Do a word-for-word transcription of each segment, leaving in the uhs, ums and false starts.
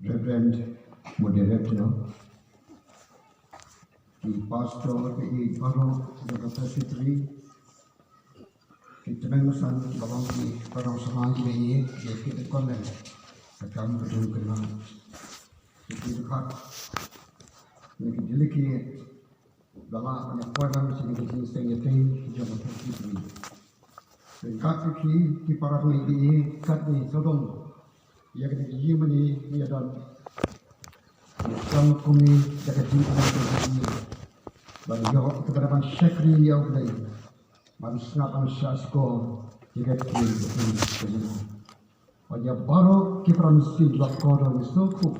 Reverend Moderator, ki pastor, ki baroh jong ka presbytery, ki tymmen basan, ki ba long ki parong samla, ki ba ïeit, ki ba ïeit, ki ba ïeit, ka kam ka jong ka, ki dkhot, ki delegate, ba la ban ïa poi lang sha kane ka jingïaseng ïatei jong ka presbytery. Ryngkat ki, ki para bangeit, katne sawdong ïa kane ka ïing mane ngi ïa don. Ngi sdang kumne da ka jingkmen ka jong ngi ban ïoh kaba ban shakri ïa U Blei, ban sngap ban shah shkor ïa ka ktien ka jong U Blei. Bad ïa baroh ki para mynsiem, la kordor, ngi sngewthuh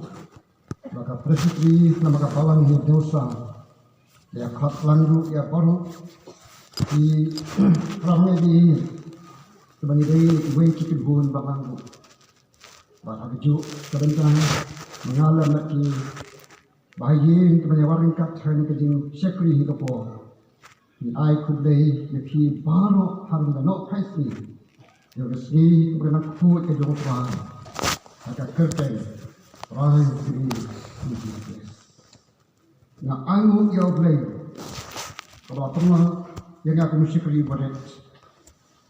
ba ka presbytery namar ka balang hi dewsa, ïa khot lang ruh ïa baroh ki para bangeit, kiba ngi dei iwei ki kynhun ba lang ruh. Bad ha kajuh ka bynta ma nga lem bad ki bahaïing kiba ngi ïa wad ryngkat ha kane ka jingshakri ha ka por, ngi ai khublei ïa phi baroh ha ryngkat ka sngi, ïa ka sngi kaba nang khuid ka jong U Trai, ha ka kyrteng Trai jong ngi U Jisu Khrist. Nga ainguh ïa U Blei kaba la pynlong ïa nga kum u shakri barit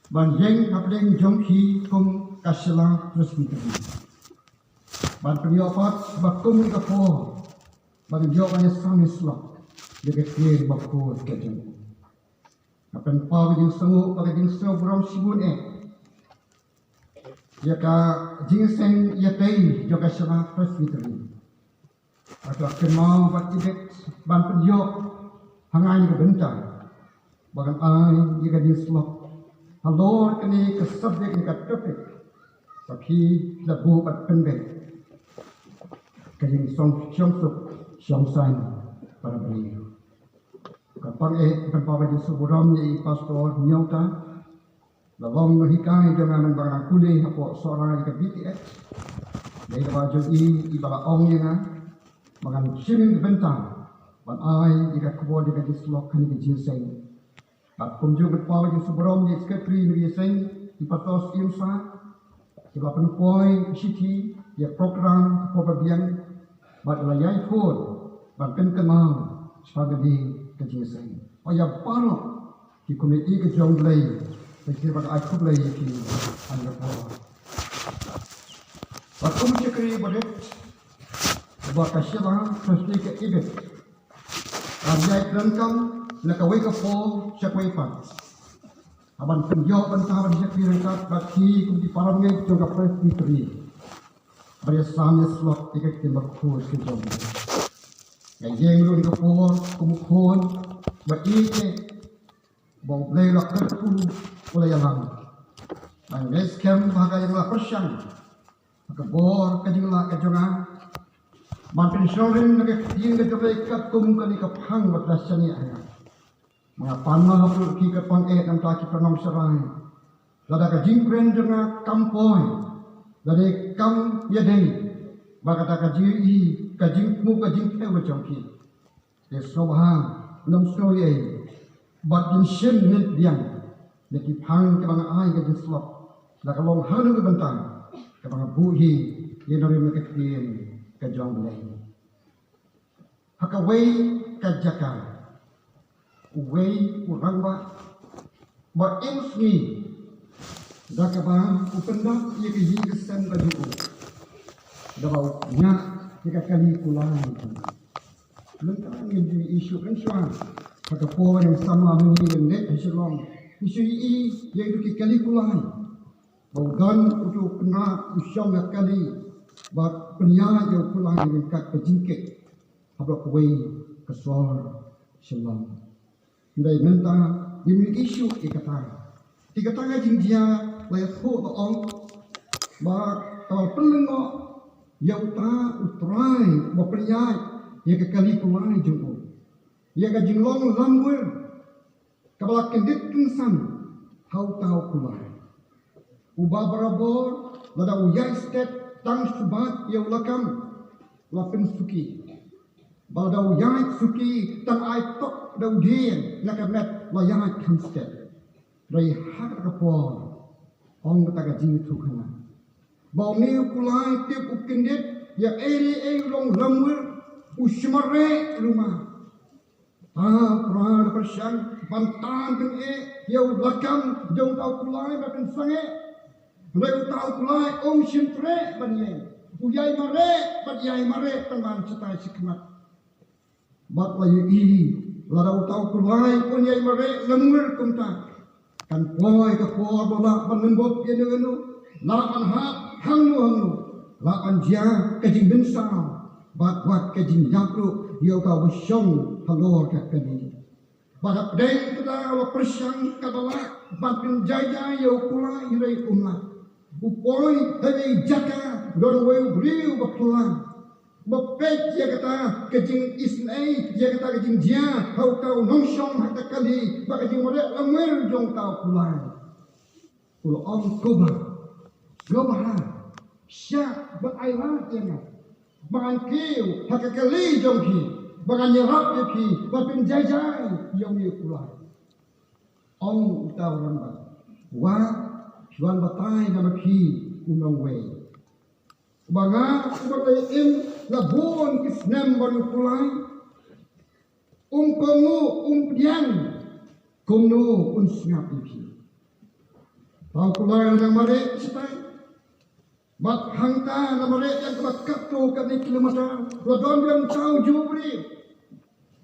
ban ïeng hapdeng jong phi kum ka Shella Presbytery, ban pynïoh pat ba kum ka por ban ïoh ban ïasam ïasyllok ïa ka ktien bakhuid ka jong U. Nga pynpaw ka jingsngew, ka jingsngew burom shibun eh ïa ka jingïaseng ïatei jong ka Shella Presbytery. Nga kynmaw bad i dei ban pynïoh ha nga ïa ka bynta ba ngan ai ïa ka jingïasyllok halor kane ka subject, ne ka topic ba phi la buh bad pynbeit, ka jingsuk, shongsuk shongsaiñ para briew. Kyrpang eh, kyrpang ba jingsuk burom ïa i Pastor Hynñiewta, la long nonghikai jong nga mynba nga dang pule hapoh Sohra ïa ka B T S. Dei kaba jong i, i ba la ong ïa nga ba ngan shim ïa ka bynta ban ai ïa ka khubor ïa ka jingïasyllok kane ka jingïaseng. Bad kumjuh kyrpang ba jingsuk burom ïa i Secretary jong ka jingïaseng, i Pastor Syiem Shah, kiba la pynpoi shithi ïa ka program ka por ba biang, bad la ïai khot ban pynkynmaw shaphang kane ka jingïaseng. Bad ïa baroh ki kmie ka jong U Blei, bad ki ba ai khublei ïa ki ha kane ka por. Bad kum u shakri barit, bad ka Shella Presbytery ka Ibit, ngan ïai donkam na kawei ka por sha kawei pat, ha ban pynïoh bynta ban shakri ryngkat bad phi kum ki para bangeit jong ka Presbytery, ban ïasam ïasyllok ïa ka ktien bakhuid ka jong U Blei. Nga ïeng ruh ha kane ka por kum u khun ba ïeit eh ba U Blei u la kyrkhu, u la ïalam. Nga ngeit skhem ba ka ïa nga la pyrshang ha ka bor ka jinglah ka jong nga ban pynshongrim na ka ktien ka jong U Blei katkum kane ka phang ba ka la shaniah ha nga. Nga pan noh ha phi, kyrpang eh, nangta ki para nongsharai, lada ka jingkren jong nga kam poi, lada kam ïadei bad kata ka jingïohi, ka jingthmu, ka jingthew ka jong phi, te sngewbha nym sngew ei ei, bad ngin shim, ngin pdiang na ki phang kiba nga ai ka jingïasyllok, la ka long ha kano ka bynta kaba nga buh hi ïa nongrim na ka ktien ka jong U Blei. Ha kawei ka jaka, uwei u rangbah ba im sngi da kaba u pyndap ïa ka ïing ka sem ka jong u, da ba u ñiah ïa ka kali kulai. Mynta ngin ïohi shuh, ngin shuwa ha ka por ba ngin samla mynne, ngin leit ha Shillong, ngin shu ïohi ïa ki kali kulai. Ba u don uto u kynrad u shong ha kali bad pynïaid ïa u kulai ryngkat ka jingkit hapoh kawei ka sor Shillong. Hynrei mynta ngim ïohi shuh ïa kata. Te kata ka jingjia la ïathuh, la ong ba ka la pynlyngngoh ïa uta u trai ba pynïaid ïa ka kali kulai jong u, ïa ka jinglong lamwir kaba la kyndit kynsan ha uta u kulai. Uba barabor lada u ïaid stet tang shu bat ïa u lakam la pynsuki, bad lada u ïaid suki tang ai tok da u dieng na ka met la ïaid kham stet. Hynrei ha kata ka por, ong kata ka jingïathuhkhana, ba une u kulai tip u kyndit ïa ei ei u long lamwir, u shu mareh ruh ma. Ah, para pyrshang ban tan tyngeh ïa u lakam jong uta u kulai ba pynsangeh. Hynrei uta u kulai um shym treh ban ïeng. U ïai mareh bad ïai mareh tang ban shatai shakhmat. Bad la ïohi, lada uta u kulai un ïai mareh lamwir kumta, kan poi ka por ba lah ban lynbok ïa no ïa no, lah ban hap hangno hangno, lah ban jia ka jingbynsaw bad wat ka jingïap ruh ïa uta uba shong halor ka kali. Bad hapdeng kata la pyrshang kaba lah ban pynjai jai ïa u kulai, hynrei um lah. U poi ha kawei ka jaka, don uwei u briew ba phylla, ba peit ïa kata ka jingisynei, ïa kata ka jingjia ha uta u nongshong ha kata ka kali bad ka jingmareh lamwir jong uta u kulai. U la ong, "Ko bah, ko bah, shah ban ai lad ïa nga, ba ngan kiew ha ka kali jong phi, ba ngan ïarap ïa phi, ban pynjai jai ïa une u kulai." Ong uta u rangbah, "Wat, shu wan batai namar phi u nongwei. Ba nga, uba la im la bun ki snem bad u kulai, um kohnguh, um pdiang, kumno un sngap ïa phi?" Uta u kulai la dang mareh shatai. Bad hangta la mareh ïa kaba katto katne kilometer, la don biang uta u juh briew.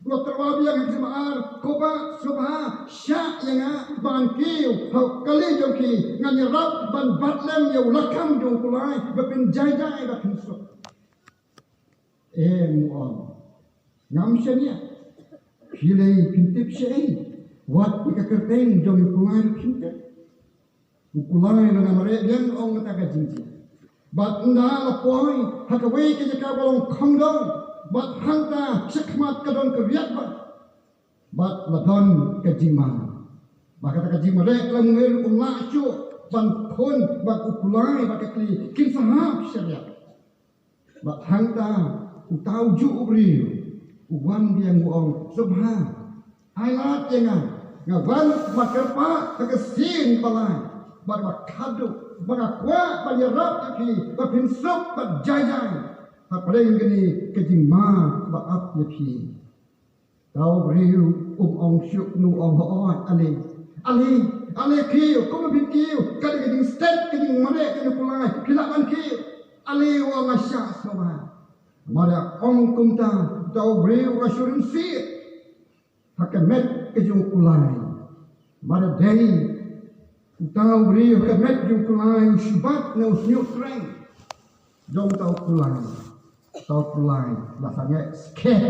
La tyrwa biang ha ki jingmar, "Ko bah, sngewbha shah ïa nga, ba ngan kiew ha ka kali jong phi, ngan ïarap ban bat lem ïa u lakam jong u kulai, ba phin jai jai, ba phin suk." "Em," u ong, "ngam shaniah. Phi lei phin tip shaei, wat ïa ka kyrteng jong u kulai ruh phim tip." U kulai la dang mareh biang, ong kata ka jingjia. Bad ynda la poi ha kawei ka jaka ba long khongdong, bad hangta shakhmat ka don ka riat bah, bad la don ka jingma. Bad kata ka jingmareh lamwir um lah shuh ban khun, bad u kulai bad ka kli kin sa hap sha riat. Bad hangta uta u juh u briew u wan biang, u ong, "Sngewbha ai lad ïa nga, nga wan ban kyrpad ha ka sien ba lai bad ba khadduh, ba nga kwah ban ïarap ïa phi, ba phin suk bad jai jai hapdeng kane ka jingma ba ap ïa phi." Uta u briew um ong shuh, u ong, "Hooid, ale, ale, ale kiew, kumno phin kiew, ka dei ka jingstet, ka jingmareh, ka jingkulai, phi lah ban kiew. Ale," u ong, "nga shah sngewbha." Namar ïa ong kumta, uta u briew u la shu rynsied ha ka met ka jong u kulai. Namar ïa dei uta u briew ha ka met jong u kulai u shu bat na u shñiuh tyrreng jong uta u kulai. Uta u kulai la sangeh skhem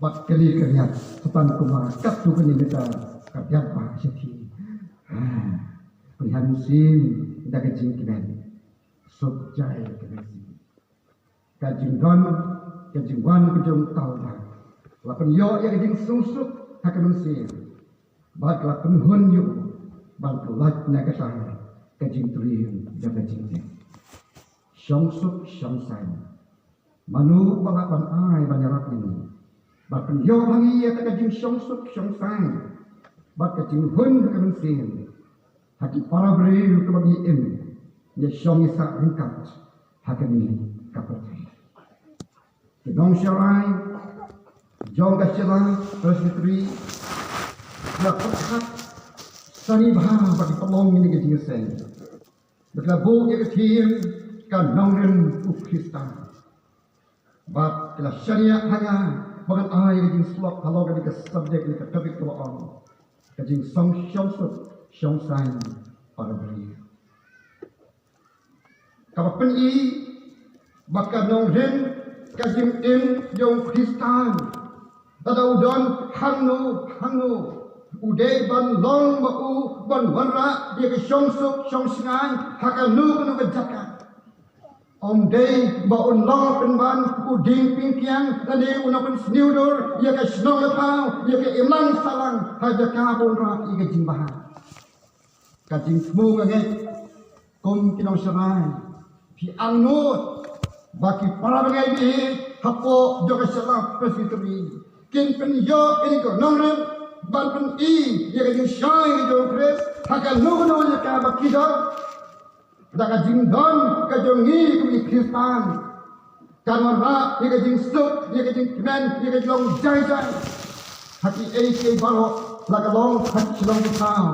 bad kali ka riat, sa tang kumba katto katne mita ka riat ba sha phi. Ha, pynïaid mynsiem da ka jingkmen, suk jai ka mynsiem. Ka jingdon, ka jingwan ka jong uta u bah la pynïoh ïa ka jingsuk suk ha ka mynsiem. Bad la pynhun ïa u ban pyllait na kata ka jingtriem da ka jingtip. Shong suk shong saiñ. Mano ba lah ban ai ban ïarap ïa ngi? Bad pynïoh ha ngi ïa ka jingshong suk shong saiñ bad ka jinghun ha ka mynsiem. Ha ki para briew kiba ngi im, ngi shong ngi sah ryngkat ha kane ka pyrthei. Ki nongsharai jong ka Shella Presbytery la pyrkhat sani bha ba ki pynlong ïa kane ka jingïaseng. Ba ki la buh ïa ka theme Ka Nongrim u Khristan. Bad ki la shaniah ha nga ba ngan ai ïa ka jingsyllok halor kane ka subject, kane ka topic kaba ong ka jingsong shong suk shong saiñ para briew. Kaba pyni ba ka nongrim, ka jingim jong u Khristan, lada u don hangno hangno, u dei ban long ma u ban wanrah ïa ka shong suk shong saiñ ha kano kano ka jaka. Ym dei ba un long pynban u dieng pynkiang lane u nongpynsniew dur ïa ka shnong ka thaw, ïa ka imlang sahlang ha jaka ba un rah ïa ka jingbha. Ka jingthmu nga ngeit kum ki nongsharai, phi angnud ba ki para bangeit hapoh jong ka Shella Presbytery kin pynïoh ïa ka nongrim ban pyni ïa ka jingshai jong u Khrist ha kano kano ka jaka ba ki don. Da ka jingdon ka jong ngi kum ki Khristan, Kan wanrah ïa ka jingsuk, ïa ka jingkmen, ïa ka jinglong jai jai ha kiei kiei baroh, la ka long ha ki shnong ki thaw,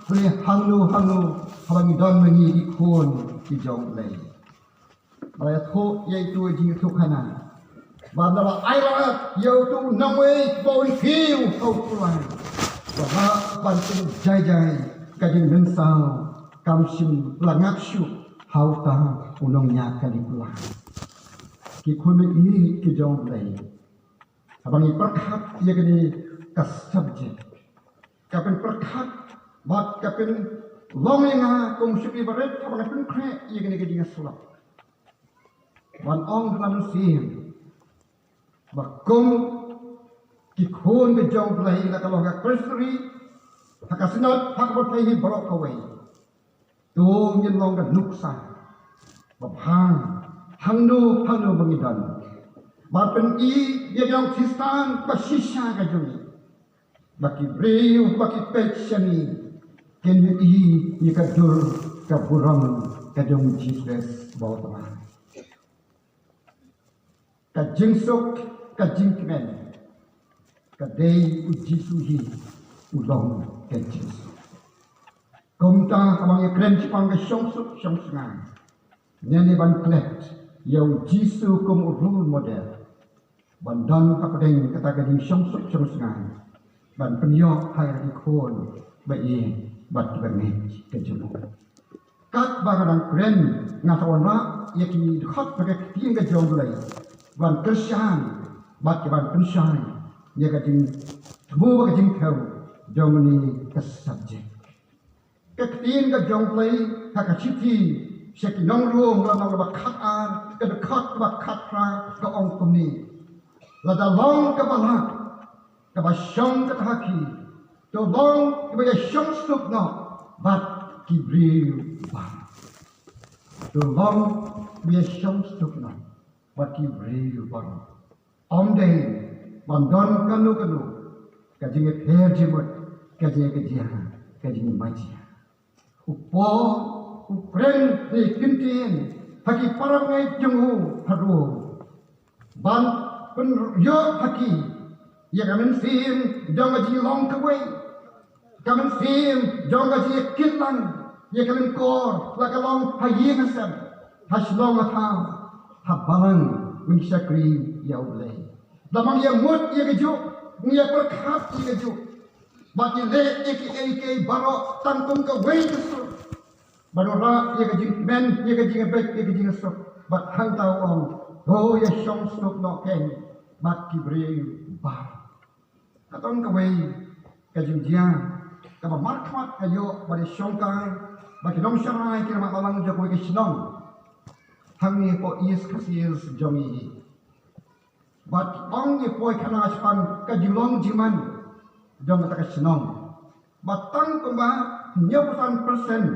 hynrei hangno hangno haba ngi don ma ngi ki khun ki jong U Blei. Ba la ïathuh ïa itu i jingïathuhkhana, ba la ai lad ïa utu u nongwei ba un kiew ha u kulai. Ba la ban tu jai jai, ka jingmynsaw kam shym la ngap shuh ha uta u nongñiah kali kulai. Ki khun ki jong U Blei, haba ngi pyrkhat ïa kane ka subject, ka pynpyrkhat bad ka pynlong ïa nga kum u shakri barit haba nga pynkhreh ïa kane ka jingïasyllok. Ban ong ha la mynsiem ba kum ki khun ki jong U Blei, la ka long ka Presbytery, ha ka Synod, ha ka pyrthei hi baroh kawei, to ngin long ka nuksa babha hangno hangno ba ngi don, ba pyn-i ïa ka jong Khristan ba shisha ka jong ngi, ba ki briew ba ki peit sha ngi kin ïohi ïa ka dur ka burom ka jong U Jisu Khrist ba u Trai. Ka jingsuk, ka jingkmen, ka dei U Jisu hi u long ka jingsuk. Kumta haba ngi kren shaphang ka shongsuk shongsngain, ngi dei ban klet ïa U Jisu kum u role model ban don hapdeng kata ka jingshongsuk shongsngain, ban pynïoh ha ki khun ba ïeit bad kiba ngeit ka jong u. Katba nga dang kren, nga sa wanrah ïa ki dkhot ba ka ktien ka jong U Blei ban kyrshan bad ki ban pynshai ïa ka jingthmu bad ka jingthew jong kane ka subject. Ka ktien ka jong U Blei ha ka shithi sha ki nong Rom, ka lynnong kaba khatar, ka dkhot kaba khatphra, ka ong kumne: Lada long kaba lah kaba shong kata ha phi, to long kiba ïashongsuk noh bad ki briew baroh. To long kiba ïashongsuk noh bad ki briew baroh. Ym dei ban don kano kano ka jingïapher jingmut, ka jingïakajia, ka jingmajia. U Paul u kren ne kyntien ha ki para bangeit jong u ha Rom ban pynïoh ha ki ïa ka mynsiem jong ka jinglong kawei, ka mynsiem jong ka jingïakit lang ïa ka lyngkor, la ka long ha ïing ha sem, ha shnong ha thaw, ha balang, ban shakri ïa U Blei. Lada ngi ïa mut ïa kajuh, ngi ïa pyrkhat ïa kajuh, bad ngi leh ïa kiei kiei baroh tang kum kawei ka sur, ban wanrah ïa ka jingkmen, ïa ka jingïabeit, ïa ka jingsuk. Bad hangta u ong, to ïashongsuk noh kein bad ki briew baroh. Katno kawei ka jingjia kaba markhmat ka ïoh ba dei shongkai ba ki nongsharai ki nongmihkhmat jong kawei ka shnong hangne hapoh East Khasi Hills jong ngi hi. Bad ong ïa poi khana shaphang ka jinglong jingman jong kata ka shnong, ba tang kumba hynñiewphew san percent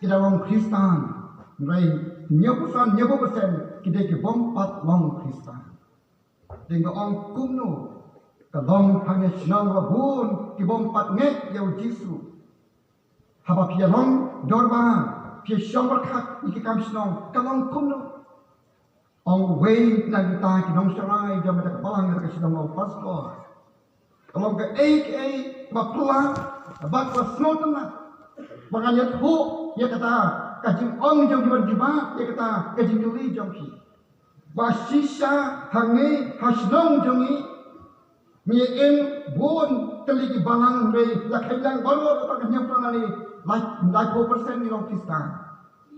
ki dang long Khristan, hynrei hynñiewphew san, hynñiewphew percent ki dei ki bym pat long Khristan. Te nga ong kumno ka long hangne shnong ba bun ki bym pat ngeit ïa U Jisu. Haba phi ïa long dorbar, phi ïa shong pyrkhat ïa ki kam shnong, ka long kumno? Ong uwei na kita ki nongsharai jong kata ka balang, kata ka shnong, ong, pastor, ka long kaei kaei ba phylla bad ba sngewtynnat ba ngan ïathuh ïa kata ka jingong jong ki ban jubab ïa kata ka jingkylli jong phi. Ba shisha hangne ha shnong jong ngi, ngi im bun tylli ki balang, hynrei la kheiñ lang baroh, kata ka hynñiewphew san lane laiphew percent ngi long Khristan.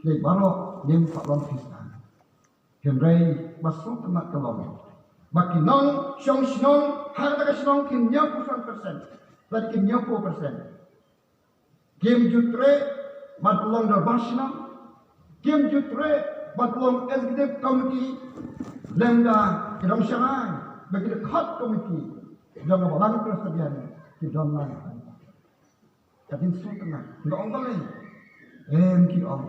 Hynrei baroh ngim pat long Khristan. Hynrei ba sngewtynnat ka long ba ki nongshong shnong ha kata ka shnong ki hynñiewphew san percent, lane ki hynñiewphew percent kim ju treh ban pynlong dorbar shnong, kim ju treh ban pynlong executive committee, lymda ki nongsharai bad ki dkhot komiti jong ka balang Presbyterian ki don lang. Ka jingsngewtynnat, nga ong balei? Em, ki ong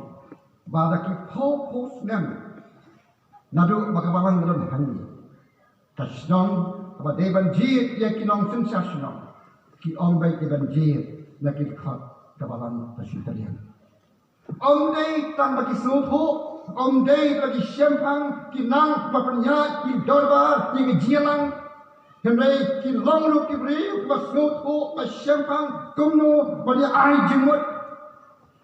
ba da ki phew phew snem naduh ba ka balang ka don hangne, ka shnong kaba dei ban jied ïa ki nongsynshar shnong, ki ong ba dei ban jied na ki dkhot ka balang Presbyterian. Ym dei tang ba ki sngewthuh Ym dei ba ki shemphang ki nang ba pynïaid ki dorbar ïa ka jingïalang. Hynrei ki long ruh ki briew ba sngewthuh ba shemphang kumno ban ïa ai jingmut.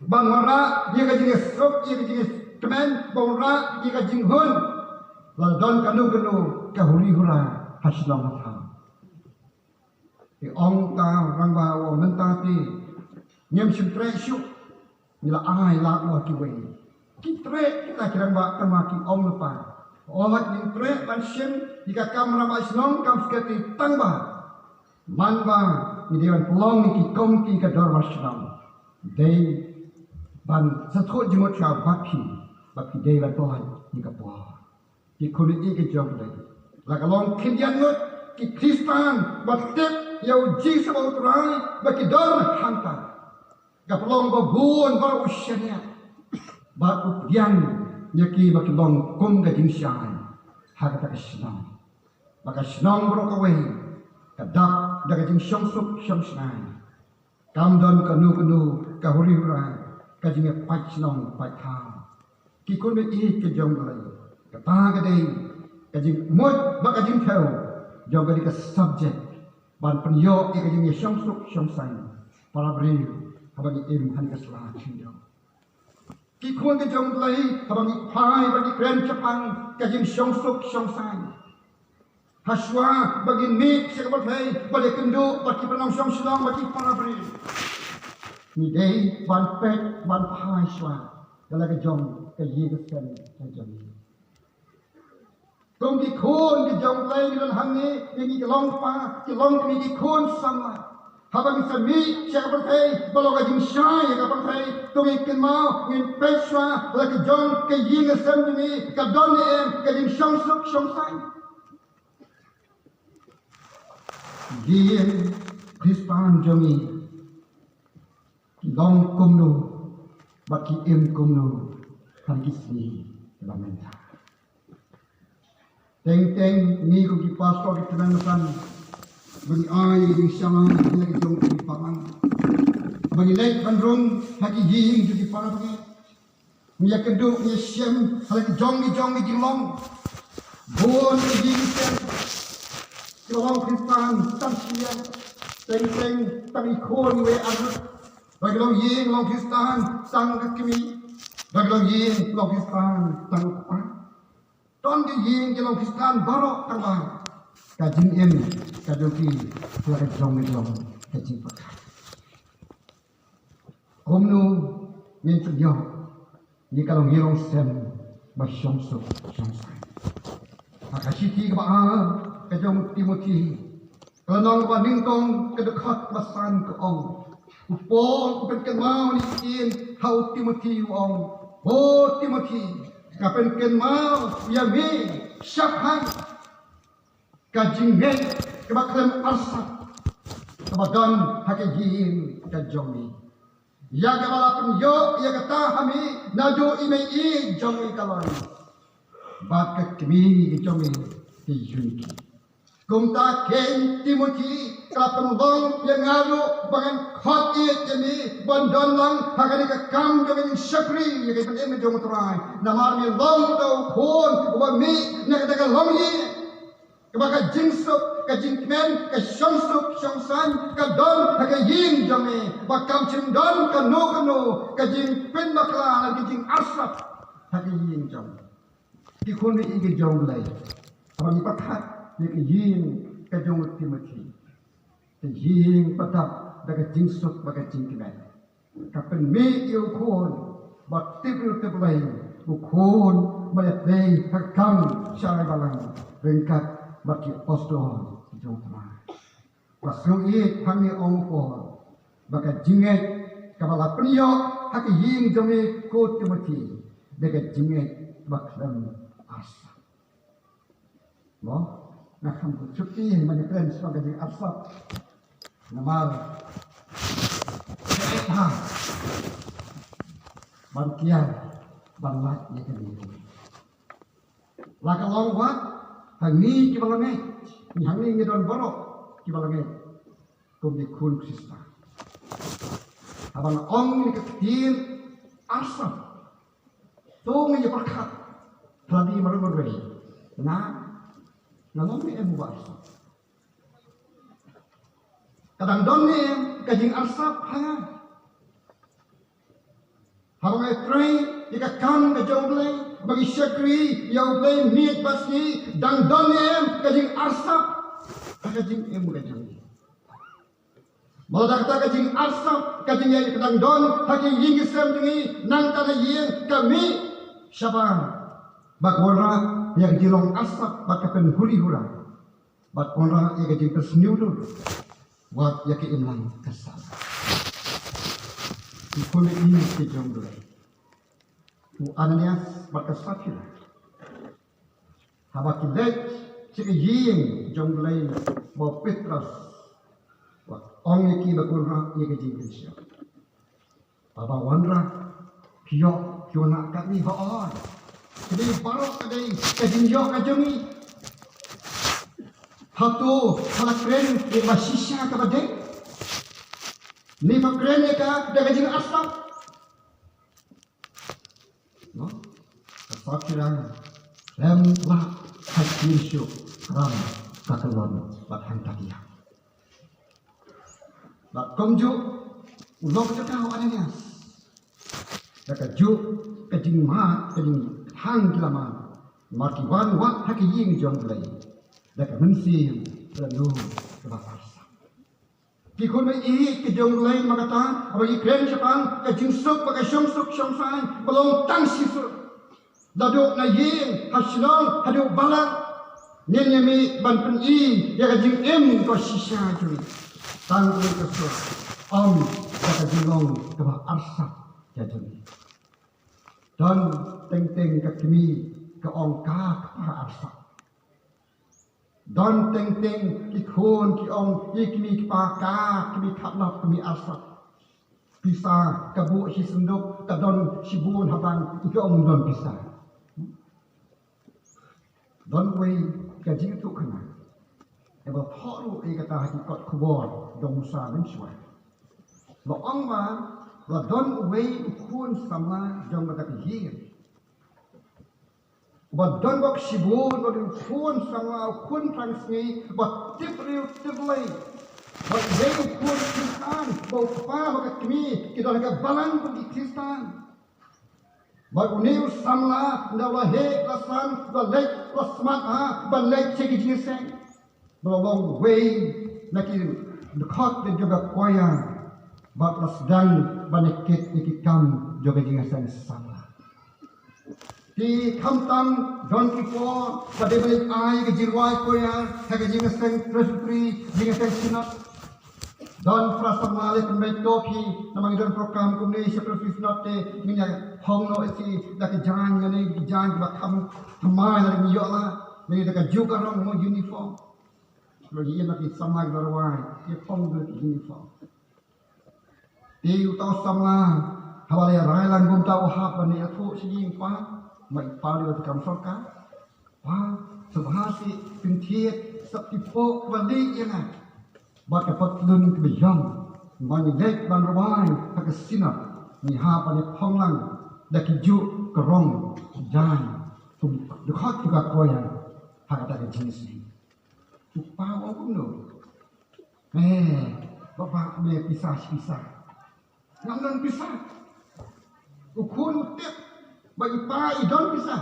Ban wanrah ïa ka jingïasuk, ïa ka jingïakmen, ban wanrah ïa ka jinghun. Lada don kano kano ka huri hura ha shnong ha thaw. Te ong ka rangbah u ong mynta te ngim shym treh shuh. Ngi la ai lad noh kiwei. Ki treh kita ki rangbah tang ba ki ong lypa. Ong ngim treh ban shim ïa ka kam rangbah shnong kam sketi tang ba man ba ngi dei ban pynlong ïa ki komiti ka dorbar shnong. Dei ban sngewthuh jingmut shuwa bad phi ba phi dei ban pynlong ïa ka por. Ki khun ïa ka jong dei la ka long khyndiat ngut ki Khristan ba tip ïa u Jisu ba u Trai ba ki don hangta. Ka pynlong ba bun baroh u shaniah bad u pdiang ïa ki ba ki long kum ka jingshai ha kata ka shnong. Ba ka shnong baroh kawei ka dap da ka jingshong suk shong shai. Kam don kano kano ka huri hura ka jingïapait shnong pait thaw. Ki khun ba ïeit ka jong U Blei, kata ka dei ka jingmut bad ka jingthew jong kane ka subject ban pynïoh ïa ka jingïashong suk shong saiñ para briew haba ngi im ha kane ka sla khyndiat. Ki khun ka jong U Blei, haba ngi phai bad ngi kren shaphang ka jingshong suk shong saiñ, ha shuwa ba ngin mih sha ka pyrthei bad ïakynduh bad ki pynlong shong shnong bad ki para briew, ngi dei ban peit ban phai shuwa ïa la ka jong ka ïing ka sem ka jong ngi. Kum ki khun ki jong U Blei ngi don hangne, ngi ki long kpa ki long kmie, ki khun samla. Haba ngi sa mih sha ka pyrthei ba long ka jingshai ïa ka pyrthei, to ngin kynmaw, ngin peit shuwa la ka jong ka ïing ka sem jong ngi ka don ne em ka jingshong suk shong saiñ. Ïing Khristan jong ngi ki long kumno bad ki im kumno ha kine ki sngi kiba mynta. Teng teng ngi kum ki pastor ki tymmen basan ba ngi ai ïa ka jingshai ïa la ka jong ki balang, ba ngi leit ban rung ha ki ïing jong ki para bangeit. Ngi ïakynduh ngi ïashem ha la ki jong ki jong ki jinglong. Bun ki ïing ki sem ki long Khristan tang shi ïing, teng teng tang ki khun wei arngut. Ba ki long ïing long Khristan tang ka kmie. Ba ki long ïing long Khristan tang ka kpa. Don ki ïing ki long Khristan baroh tang ba ka jingim ka jong ki la ka jong ka jong ka jingpyrkhat. Kumno ngin pynïoh ïa ka longïing longsem ba shong suk shong saiñ? Ha ka shithi kaba ar ka jong u Timothi, ka lynnong kaba nyngkong, ka dkhot ba san ka ong, u Paul u pynkynmaw ne ktien ha u Timothi u ong, O Timothi, nga pynkynmaw ïa me shaphang ka jingngeit kaba khlem arsap kaba don ha ka ïing ka jong me, ïa kaba la pynïoh ïa kata ha me naduh i mei ïeit jong me ka Lois bad ka kmie ka jong me ka Eunike. Kumta kein Timothi, ka la pynlong ïa nga ruh ba ngan khot ïeit ïa me ban don lang ha kane ka kam jong ka jingshakri ïa ka jingim jong U Trai. Namar me long uta u khun uba mih na kata ka longïing kaba ka jingsuk, ka jingkmen, ka shongsuk shongsaiñ ka don ha ka ïing jong me, ba kam shym don kano kano ka jingpynbakla lane ka jingarsap ha ka ïing jong me. Ki khun ki jong U Blei, haba ngi pyrkhat ïa ka ïing ka jong u Timothi, ka ïing ba dap da ka jingsuk bad ka jingkmen, ka pynmih ïa u khun ba tip briew tip Blei, u khun ba ïatrei ha ka kam shai balang ryngkat bad ki apostol ki jong U Trai. Ba sngewbha hangne ong u Paul ba ka jingngeit kaba la pynïoh ha ka ïing jong me ko Timothi, da ka jingngeit ba khlem arsap. Mo, nga kham ku chuti man ka kren sha ka jingïaarsap. Namar ka eh ha ban kiar ban lait ïa kane. La ka long wat ha ngi kiba la ngeit, ngi hangne ngi don baroh kiba la ngeit kum ki khun Khristan. Haba nga ong ïa ka ktien arsap, To nga ïa pyrkhat. Tadi marwei marwei. Nga, nga long ne em u ba arsap? Ka dang don ne em ka jingarsap ha nga? Haba nga trei ïa ka kam ka jong U Blei, ba ngi shakri ïa U Blei miet bad sngi, dang don ne em ka jingarsap ha ka jingim ka jong ngi? Ba lada kata ka jingarsap, ka jingïaid ka dang don ha ki ïing ki sem jong ngi, nangta na ïing ka mih shabar, ba ka wanrah ïa ka jinglong arsap bad ka pynhuri hura, bad wanrah ïa ka jingpynsniew dur wat ïa ka imlang ka sahlang. Ki khun ïing ki jong U Blei, u Ananias bad ka Saphira, haba ki leit sha ka ïing jong U Blei, ba u Petros u ong ïa ki ba ki wanrah ïa ka jingkynshew. Haba wanrah, ki ïoh ki wanrah katne ba oi, kane baroh ka dei ka jingïoh ka jong ngi. Hato pha la kren ïa kaba shisha kaba dei? Ne pha kren ïa ka da ka jingarsap? No? Ka Saphira khlem lah ha ka jingkynshew kram ka kyllon bad hangta ki ïa. Bad kumjuh u long jaka u Ananias. Da kajuh ka jingmad, ka jingkhang ki la mad, namar ki wan wad ha ka ïing jong U Blei da ka mynsiem kaba lyngngoh kaba arsap. Ki khun ba ïeit ki jong U Blei, namar kata haba ngi kren shaphang ka jingsuk bad ka shongsuk shongsaiñ ba long tang shisha, naduh na ïing, ha shnong haduh balang, ngin ïa mih ban pyni ïa ka jingim kaba shisha jong ngi. Tang kaba suk, ym da ka jinglong kaba arsap ka jong ngi. Don teng teng ka kmie ka ong ka kpa arsap. Don teng teng ki khun ki ong, ïa kmie kpa, ka kmie khatlap, kmie arsap. Pisa ka buh shi synduk, ka don shibun ha bank, ïa ka ong don pisa. Don wei ka jingïathuhkhana, ïa ba thoh ruh ïa kata ha ki kot khubor jong u Musa mynshuwa. La ong ba la don uwei u khun samla jong kata ka ïing, ba don bok shibun, ba don u khun samla, u khun thrang sngi, ba tip riew tip lei, ba dei u khun kynsan, ba u kpa bad ka kmie ki don ha ka balang kum ki Khristan. Bad une u samla, ynda u la heh la san, u la leit, u la smat ha ban leit sha ki jingïaseng, ba la long uwei na ki dkhot jong ka choir, bad la sdang ban ïakit ïa ki kam jong ka jingïaseng samla. Te khamtam don ki por ba dei ban leit ai ka jingrwai choir ha ka jingïaseng Presbytery, jingïaseng Synod. Don phra samla lei pynbeit to phi, namar ngi don program kumne sha Presbytery Synod te ngin ïa phong noh ïa ki da ki jaiñ, lane ki jaiñ kiba kham thymmai lada ngim ïoh lad, lane da kajuh ka rong, mo, uniform. Lada ngi ïa ki samla kiba rwai, ïa phong da ki uniform. Te uta u samla, haba la ïa rai lang kumta u hap ban ïathuh sha ïing, pa, ma i pa lei ba te kam sorkar. Pa, sngewbha seh pynthied sap ki pok ba leh ïa nga bad ka patlun kaba ïong, ba ngi leit ban rwai ha ka Synod, ngi hap ban ïa phong lang da ki juh ka rong, ki jaiñ, kum dkhot jong ka choir ha kata ka jingïaseng. U kpa u ong kumno? Eh, baba, me pisa shi pisa. Ngam don pisa. U khun u tip ba i pa i don pisa.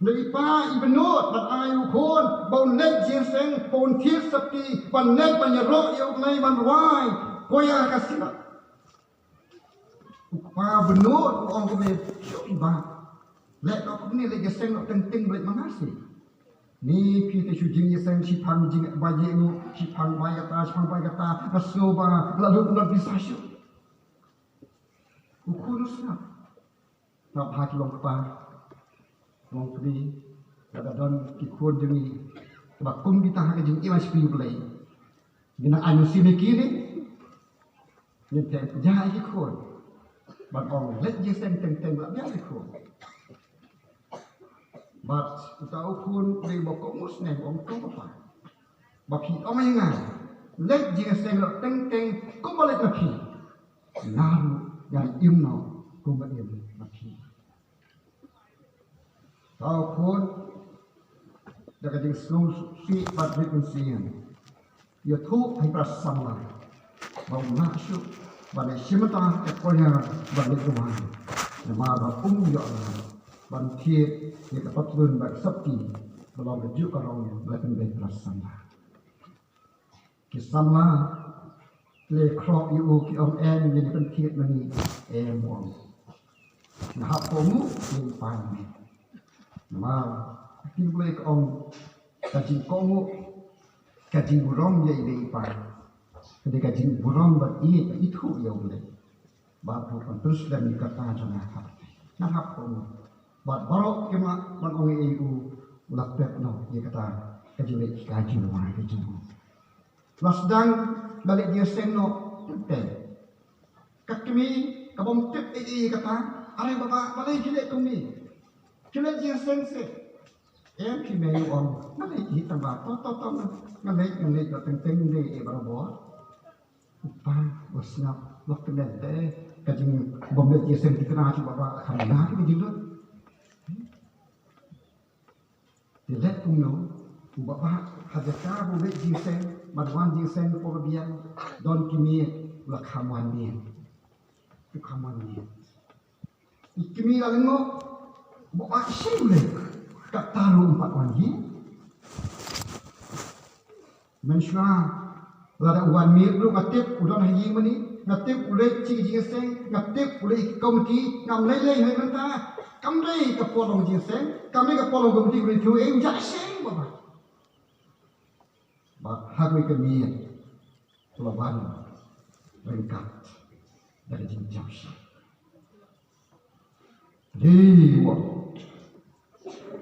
Hynrei i pa i bynnud ban ai u khun ba un leit jingïaseng, ba un thied sopti, ban leit ban ïaroh ïa u nongïalam, ban rwai choir ha ka Synod. U kpa u bynnud u ong kumne, shu i bah. Leit noh kumne, leit ïaseng noh teng teng, leit ma nga seh. Ni phi te shu jingïaseng shiphang jingbaje ruh, shiphang bai kata, shiphang bai kata, nga sngew ba la lut lut pisa shuh. U khun u sngap. Sngap ha ki long kpa, long kmie, lada don ki khun jong ngi ba kum kita ha ka jingim ha shiphew blei, ngi nang ai mynsiem ïa ki ne? Ngin theh ïa ki khun ban ong leit jingïaseng teng teng, la biang ki khun. Bad uta u khun u dei ba kum u sngewsih, u ong, to papa, ba phi ong ïa nga leit jingïaseng noh teng teng kumba leit ma phi, nga ruh ngan im noh kumba im ma phi. Tau khun da ka jingsngew sih bad rit mynsiem. Ïathuh ha i para samla ba u lah shuh ban ïashim bynta ïa ka koit ban leit duwai. Namar ba um ïoh lad ban thied ïa ka patlun bad ka sopti ba long kajuh ka rong ba la pynbeit para samla. Ki samla ki la khroh ïa u, ki ong, em, ngin pynthied ma ngi, em, u ong. Nga hap kohnguh ïa i pa me. Namar ka ktien Blei ka ong ka jingkohnguh, ka jingburom ïa i mei i pa ka dei ka jingburom bad ïeit bad ithuh ïa U Blei. Bad ruh ban pynslem ïa kata jong nga ha pyrthei. Nga hap kohnguh. Bad baroh ki mah ban ong ïa u, u la pep noh ïa kata ka jingleit ki ka jingduwai ka jong u. La sdang da leit jingïaseng noh teng teng. Ka kmie ka bym tip ei ei ïa kata. Are baba, balei phi leit kumne? Phi leit jingïaseng seh? Em, phi mei, u ong, nga leit hi tang ba, to to to, nga leit, nga leit, ba teng teng, nga leit eh barabor. U pa u sngap, u la kmen te ka jingbym leit jingïaseng thikna jong u baba, kham bha ka jinglut. Te leh kumno, u baba ha jaka ba u leit jingïaseng, ban wan jingïaseng por ba biang, don ki miet, u la kham wan miet. U kham wan miet. I kmie la lyngngoh, u baba shisha u leit, kata ruh um pat wan ïing. Mynshuwa lada u wan miet ruh nga tip u don ha ïing mane, nga tip u leit sha ka jingïaseng, nga tip u leit ki komiti, ngam lei lei hynrei mynta kam dei ka por long jingïaseng, kam dei ka por long komiti, u leit sha u, eh, u ïaseng baba. Bad ha kawei ka miet u la wan ryngkat da ka jingjam shi. Dei wa.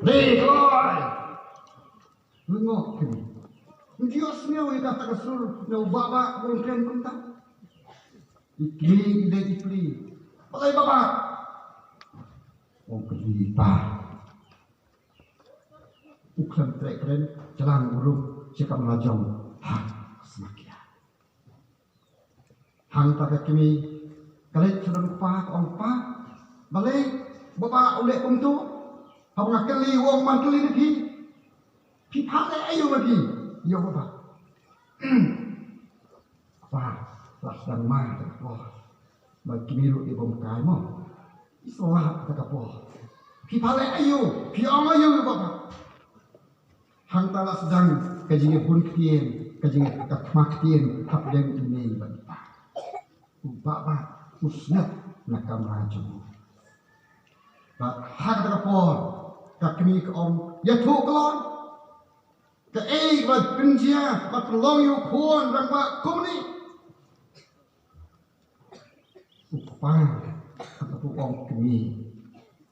Dei kloi. Lyngngoh kmie. Ym ju ïohsngew ïa kata ka sur na u baba ba u kren kumta. I kmie i dei i plie. Balei baba? Ong kmie i pa. U khlem treh kren, jlang u rung sha kamra jong u ha smakia. Hangta ka kmie ka leit sha u kpa, ka ong, pa, balei baba u leh kumto? Haba nga kylli u ong man kylli na phi. Phi phah leh aïu ma phi ïa u baba? Kpa, la sdang ma da ka por. Ba kmie ruh i bym kai mo. I sa lad da ka por. Phi phah leh aïu? Phi ong aïu ïa u baba? Hangta la sdang ka jingïabun ktien, ka jingïakhmat ktien hapdeng i mei bad i pa. U baba u sngap na kamra jong u. Bad ha kata ka por ka kmie ka ong, ïathuh kloi. Kaei ba pynjia ba pynlong ïa u khun rangbah kumne? U kpa ka ong, kmie,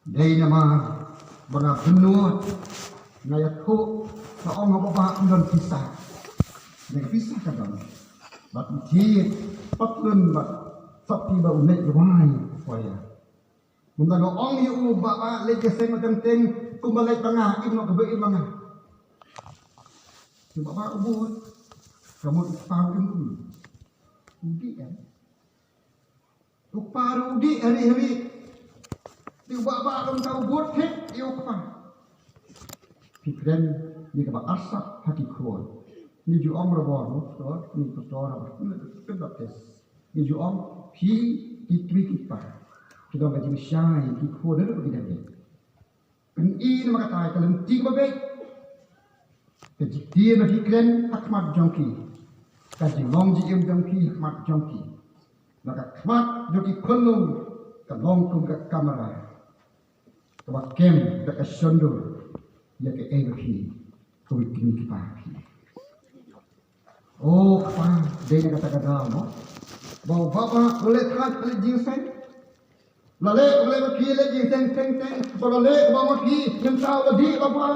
dei namar ba nga bynnud, nga ïathuh, nga ong ha baba ym don pisa. Nga pisa ka don. Bad ïa patlun bad sopti ba u leit rwai, poi ïa. Mynta nga ong ïa u baba leit ïaseng teng teng, kumba leit ba nga, im noh kaba im ba nga. U baba u bud, ka mut u kpa u im kumno? U dih em. U kpa ruh u dih hynrei hynrei. Te u baba ruh mynta u bud thik ïa u kpa. Phi kren ïa kaba arsap ha ki khun. Ngi ju ong barabor, pastor, ngi pastor, pastor, pastor Baptist. Ngi ju ong, phi, ki kmie ki kpa ki don ka jingshai ïa ki khun ruh ba ki dang leit. Pyni namar kata ka lynti kaba beit. Ka jingtip ba ki kren ha khmat jong ki, ka jinglong jingim jong ki ha khmat jong ki, ba ka khmat jong ki khunlung ka long kum ka kamra kaba kem da ka shondur ïa kaei ba phi, kawei kmie ki kpa phi. O kpa, dei na kata ka daw mo ba u baba u leh thait ka leit jingïaseng. La leh u leh ma phi leit jingïaseng teng teng, ba la leh u baba ma phi mynta u la dih baba.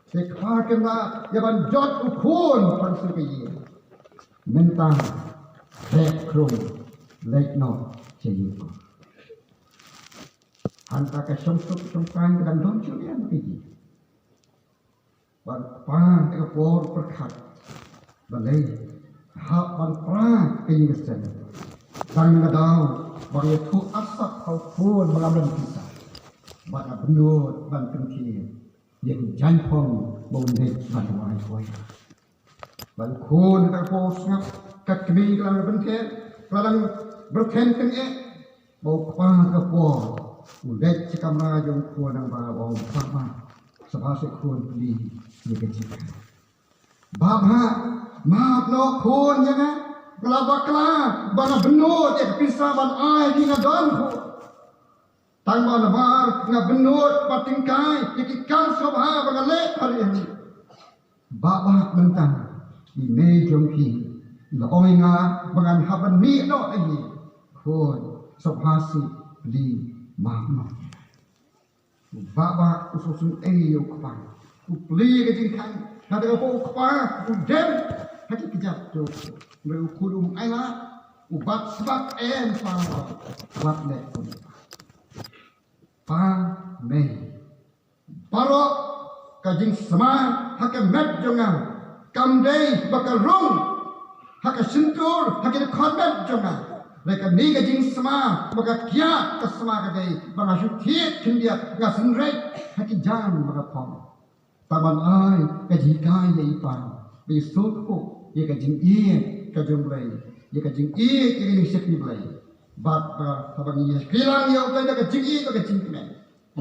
Te kpa kynda ïa ban jot u khun pang shu ka ïing. Mynta leh khrum leit noh sha ïing ko. Hangta ka shong suk shong saiñ ka dang don shuh ïa ma phi. Ban kpa ïa ka por pyrkhat. Balei hap ban pra ka ïing ka sem? Tang na ka daw ban ïathuh arsap ha u khun ba ngam don pisa. Bad nga bynnud ban pynthied ïa ki jaiñphong ba u leit ban wai hoi. Bad u khun ha kata ka por sngap, ka kmie ka la dang pynthied, ka la dang byrthen tyngeh. Bad u kpa ha kata ka por u leit sha kamra jong u khun, nang ba u ong, "Papa, sngewbha seh khun, plie ïa ka jingkha." "Baba, map noh khun ïa nga. Nga la bakla ba nga bynnud ïa ka pisa ban ai ïa ki nga don khun. Tang ba namar nga bynnud ba tyngkai ïa ki kam sngewbha ba nga leh ha ri hangne. Baba, mynta i mei jong phi i la ong ïa nga ba ngan hap ban mih noh ïa hi. Khun, sngewbha seh plie, map noh." U baba u sngewsynei ïa u kpa. U plie ka jingkhang. Hynrei u kpa u dem ha ki kjat jong u. Hynrei u khun um ailad, u bat sbat em pa, wat leh kumta. Pa, mei, baroh ka jingsma ha ka met jong nga kam dei ba ka rung ha ka shyntur, ha ki dkhot met jong nga. Hynrei kane ka jingsma ba ka kiad ka sma ka dei ba nga shu thied khyndiat, nga synreit ha ki jaiñ ba nga phong. Tang ban ai ka jinghikai ïa i pa ba i sngewthuh ïa ka jingïeit ka jong u Blei, ïa ka jingïeit ïa ka jingshakri Blei. Bad ba haba ngi ïa shakri lang ïa u Blei da ka jingïeit, da ka jingkmen,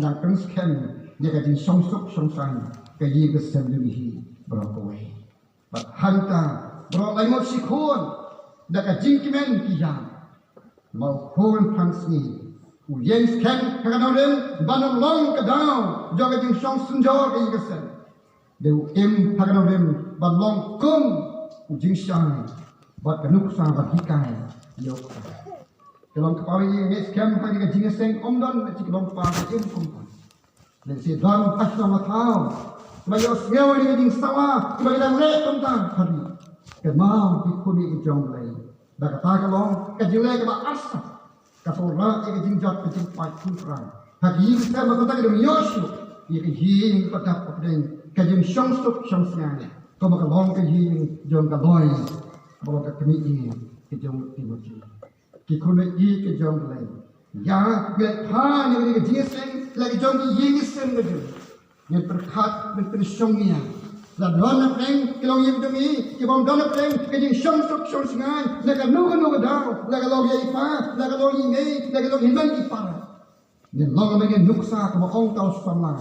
nang pynskhem ïa ka jingshongsuk shongsaiñ ka ïing ka sem jong ngi hi baroh kawei. Bad hangta baroh lai ngut shi khun da ka jingkmen ki ïam. Ma u khun tang sngi u ïeng skhem ha ka nongrim ban long ka daw jong ka jingshong synjor ka ïing ka sem. Dei u im ha ka nongrim ban long kum u jingshai bad ka nuksa ban hikai ïa u kpa. Ka long kpa ïa ngi skhem ha ka jingïaseng, ym don ka jingkhlong kpa ka im kum kpa. Lehse don ha shnong ha thaw kiba ïohsngew ïa ka jingsawa kiba ki dang leh kumta ha ri. Kynmaw, ki khun ki jong U Blei, ba kata ka long ka jingleh kaba arsap, ka sngewrah ïa ka jingjot ka jingpait khun pyrang ha ka ïing ka sem, ba kumta ki dang ïoh shuh ïa ka ïing ba dap ba pdeng, ka jingshongsuk shongsngai, kumba ka long ka ïing jong ka Lois, ba long ka kmie ïing ka jong u Timothy. Ki khun ïa ki jong U Blei, ïa ngi la pha ïa ka jingïaseng la ka jong ki ïing ki sem ka jong ngi. Ngin pyrkhat, ngin pynshong ïa la don na pdeng ki longïing jong ngi, ki bym don na pdeng ka jingshongsuk shongsngai, la kano kano ka daw, la ka long ïa i pa, la ka long ïa i mei, la ka long hynmen ki para. Ngin long ba ngin nuksa kaba ong ka u samla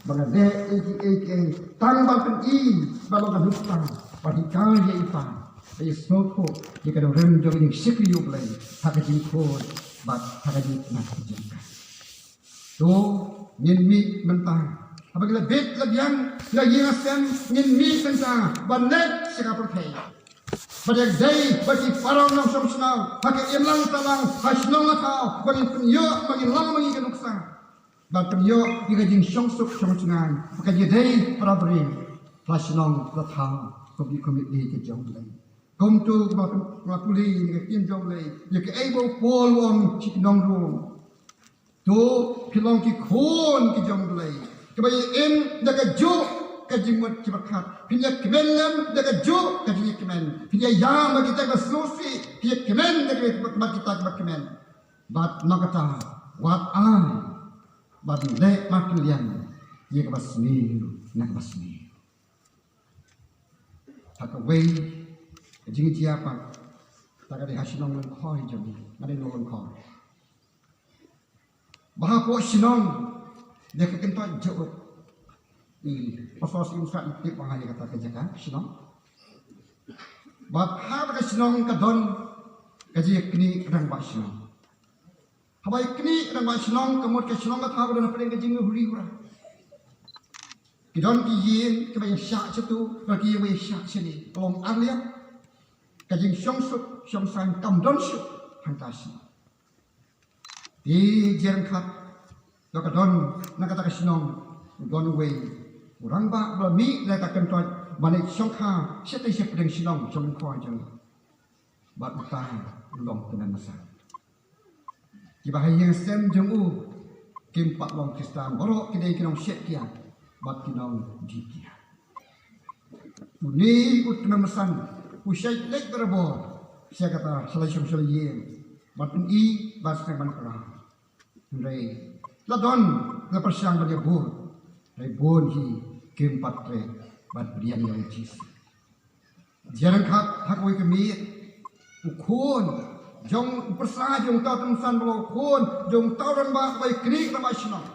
ba nga leh ei ei ei tang ban pyni ba long ka nuksa ba hikai ïa i pa ba i sngewthuh ïa ka nongrim jong ka jingshakri ïa U Blei ha ka jingkhot bad ha ka jingkynmaw ka jingkha. To ngin mih mynta haba ngi la bit la biang la ïing la sem, ngin mih mynta ban leit sha ka pyrthei. Ba dei dei ba ki para nongshong shnong ha ka imlang sahlang, ha shnong ha thaw, ba ngin pynïoh, ba ngin long ma ngi ka nuksa ban pynïoh ïa ka jingshongsuk shongsngai ba ka jingdei para briew ha shnong ha thaw, kum ki khun ki jong U Blei. Kumto kumba pule ïa ka ktien jong U Blei, ïa kaei ba u Paul u ong sha ki nong Rom. To phi long ki khun ki jong U Blei, kiba ïa im da kajuh ka jingmut jingpyrkhat. Phin ïa kmen lem da kajuh ka jingïakmen. Phin ïa ïam da kita kiba sngewsih. Phin ïa kmen da kita kiba kmen. Bad na kata, wat ai ban leh markylliang ïa kaba sniew na kaba sniew. Ha kawei ka jingjia pat, ta ka dei ha shnong Lyngkhoi jong ngi, nga dei nong Lyngkhoi. Ba hapoh shnong dei ka kyntoit Jaud. I pastor Syiem Shah i tip ba nga ïa kata ka jaka shnong. Bad ha kata ka shnong ka don ka jingïaknieh rangbah shnong. Haba ïaknieh rangbah shnong, ka mut ka shnong ka thaw ka don hapdeng ka jinghuri hura. Ki don ki ïing kiba ïa shah shatu, bad ki ïing ba ïa shah shane. Ka long arliang. Ka jingshongsuk shongsaiñ kam don shuh hangta shnong. Te jingkhat, da ka don na kata ka shnong, don uwei u rangbah ba la mih na kata ka kyntoit ban leit shongkha shatei shapdeng shnong jong u Lyngkhoi jong ngi. Bad uta u long u tymmen basan. Kiba ha ïing sem jong u kim pat long Khristan, baroh ki dei ki nongsheptieng bad ki nongdie kiad. Une u tymmen basan u shait leit barabor sha kata, sha la shong sha la ïing, ban pyni, ban sngewbha ban kren. Hynrei la don Na pyrshang ban ïa bun, hynrei bun hi kim pat treh ban pdiang ïa u Jisu. Jingkhat ha kawei ka miet, u khun jong u pyrsa jong uta u tymmen san baroh, u khun jong uta u rangbah ba ïa knieh rangbah shnong.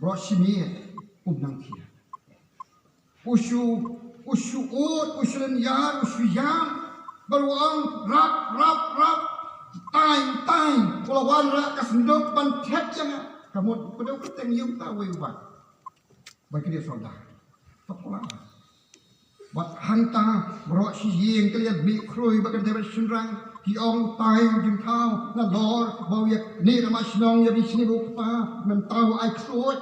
Baroh shi miet um nang thiah. U shu, u shu ud, u shu lynñiar, u shu ïam. Bad u ong, "Rap, rap, rap. Tang, tang. U la wanrah ka synduk ban thep ïa nga." Ka mut u dei u kyrteng ïa uta uwei u bah ba ïa knieh soldar. Bad hangta baroh shi ïing ki la ïa mih khrui bad ki dei bad shynrang, ki ong, "Tang jingthaw, nalor ba u ïa knieh rangbah shnong ïa bishni bad u kpa, mynta u ai ksuid.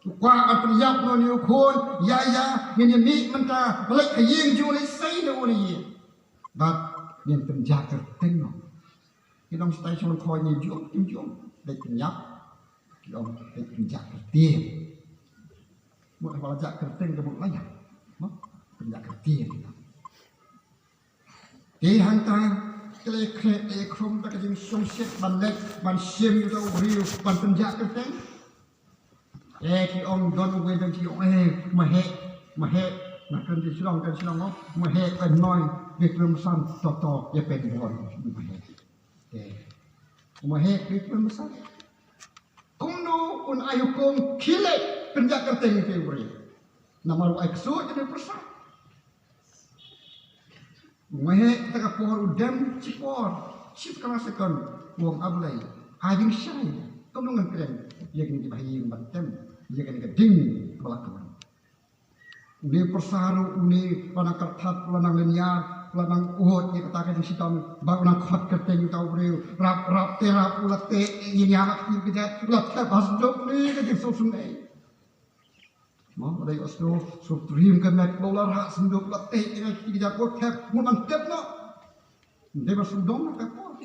U kwah ban pynïap noh ïa u khun, ïa ïa, ngin ïa mih mynta, ba leit ha ïing jong u leit sei na u na ïing. Bad ngin pynjah kyrteng noh." Ki nong stai shnong khoi ni jong, kim jong, leit pynïap, ki ong leit pynjah kyrteng. Mut haba la jah kyrteng ka mut la ïap. Mo? Pynjah kyrteng. Te hangta, ki la khreh, ki la khrum da ka jingsngewsih ban leit, ban shim ïa uta u briew, ban pynjah kyrteng. Eh, ki ong don uwei dang ki ong, eh, ma heh, ma heh, na kan di shnong, kan shnong, oh, ma heh, kan noi, di khlem san, to, to, ïa pen bor, ma heh. Eh, ma heh, di khlem san. Kumno un ai hukum khie leit pynjah kyrteng ïa u briew? Namar u ai ksuid ïa u pyrsa. U ma heh kata ka por u dem shi por, shi tyngka second, u ong, "A Blei, ai jingshai, kumno ngan kren ïa kine kiba ha ïing ban tem ïa kane ka ding ba la kmen." Une u pyrsa ruh, une la nang kyrthat, la nang lynñiar, la nang ud ïa kata ka jingshitom, ba u nang khot kyrteng uta u briew, rap, rap, te rap, u la teh ïa ïa la kti ka jait, u la thep ha synduk, une ka jingsngewsynei. Mo, ba dei u sngewsynei, sngewtriem ka met, ba u la rah synduk, la teh ïa la kti ka jait, u thep, mut ban tep noh. Dei ba sngewdon na ka por.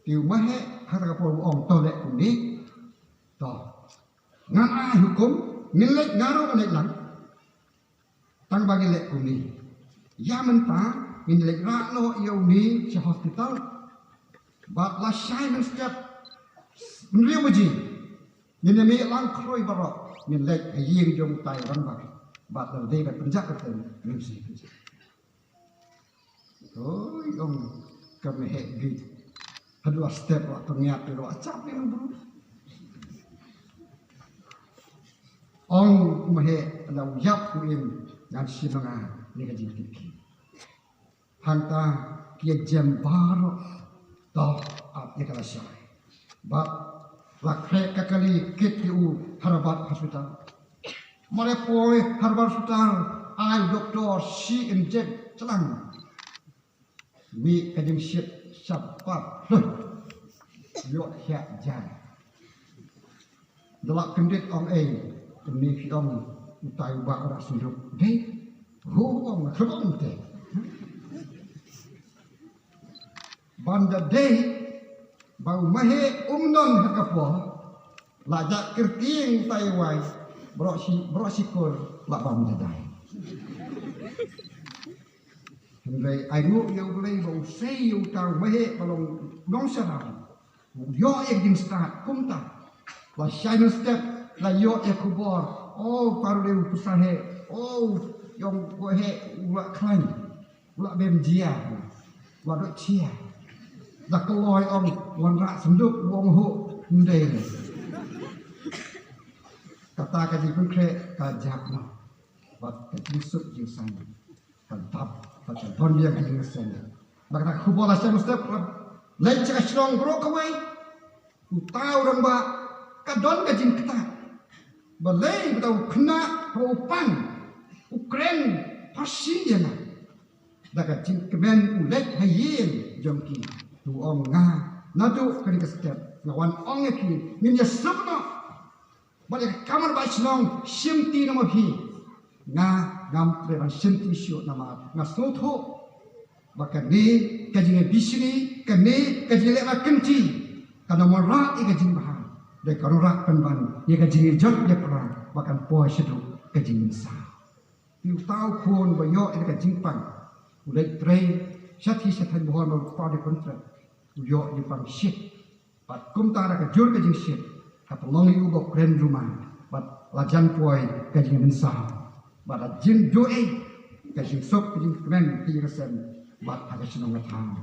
Te u ma heh, ha kata ka por u ong, "To leh kumne. To. Ngan ai hukum, ngin leit, nga ruh ngan leit lang. Tang ba ngin leh kumne. Ïa mynta, ngin leit rah noh ïa une sha hospital. Bad lashai mynstep, hynriew baje, ngin ïa mih lang khrui baroh, ngin leit ha ïing jong utai u rangbah. Bad lada dei ban pynjah kyrteng, ngin sa pynjah." Oi, ong ka ma heh bit. Haduh la step la pynïap ïa u, la chap ïa u briew. Ong u ma heh, la u ïap u im, ngan shim ma nga ïa ka jingkit khie. Hangta ki ïa jem baroh, to ap ïa ka lashai. Bad la khreh ka kali, kit ïa u ha Rabat Hospital. Mar ïa poi ha Rabat Hospital, ai u doktor shi injek, chlang. Mih ka jingshit shabar. Ïoh hiar jan. Da la kyndit ong ei, kumne phi ong utai u bah u rah synduk. Dei. Ho ong, khlem ong te. Ban da dei ba u ma heh um don ha ka por, la jah kyrteng utai u wai, baroh shi, baroh shi kur la bam jadai. Hynrei ai nguh ïa U Blei ba u sei ïa uta u ma heh ba long nongsharai. U ïoh ïa ka jingstad kumta. Lashai mynstep la ïoh ïa ka khubor. O, para u dei u pyrsa heh. O, ïong ko heh u la khlaiñ. U la bem jia. U la dok jia. Da ka loi ong wanrah synduk, u ong ho, ym dei re. Kata ka jingpynkhreh ka jop noh. Bad ka jingsuk jingsaiñ ka dap, bad ka don ïa ka jingïaseng. Bad kata ka khubor lashai mynstep, leit sha ka shnong baroh kawei. Uta u rangbah ka don ka jingktah. Balei uta u khynnah haba u pang, u kren pharshi ïa nga. Da ka jingkmen u leit ha ïing jong ki. Te u ong, nga naduh kane ka step nga wan ong ïa ki, ngin ïasuk noh. Bad ïa ka kamra ba shnong shimti noh ma phi. Nga ngam treh ban shimti shuh namar nga sngewthuh ba kane ka jingïabishni, kane ka jingïaleh la kynti, kan ym wanrah ïa ka jingbha. Dei kan wanrah pynban ïa ka jingïajot ïapra ba kan poi shaduh ka jingmynsaw. Te uta u khun ba ïoh ïa ka jingpang, u leit trei shathie shathaiñ, ba u kpa u dei contract, u ïoh jingpang shit. Bad kumta da ka jur ka jingshit, Ka pynlong ïa u ba u kren ruh ma bad la jan poi ka jingmynsaw bad la jingduh ei ka jingsuk ka jingkmen ka jingkmen bad ha ka shnong ka thaw.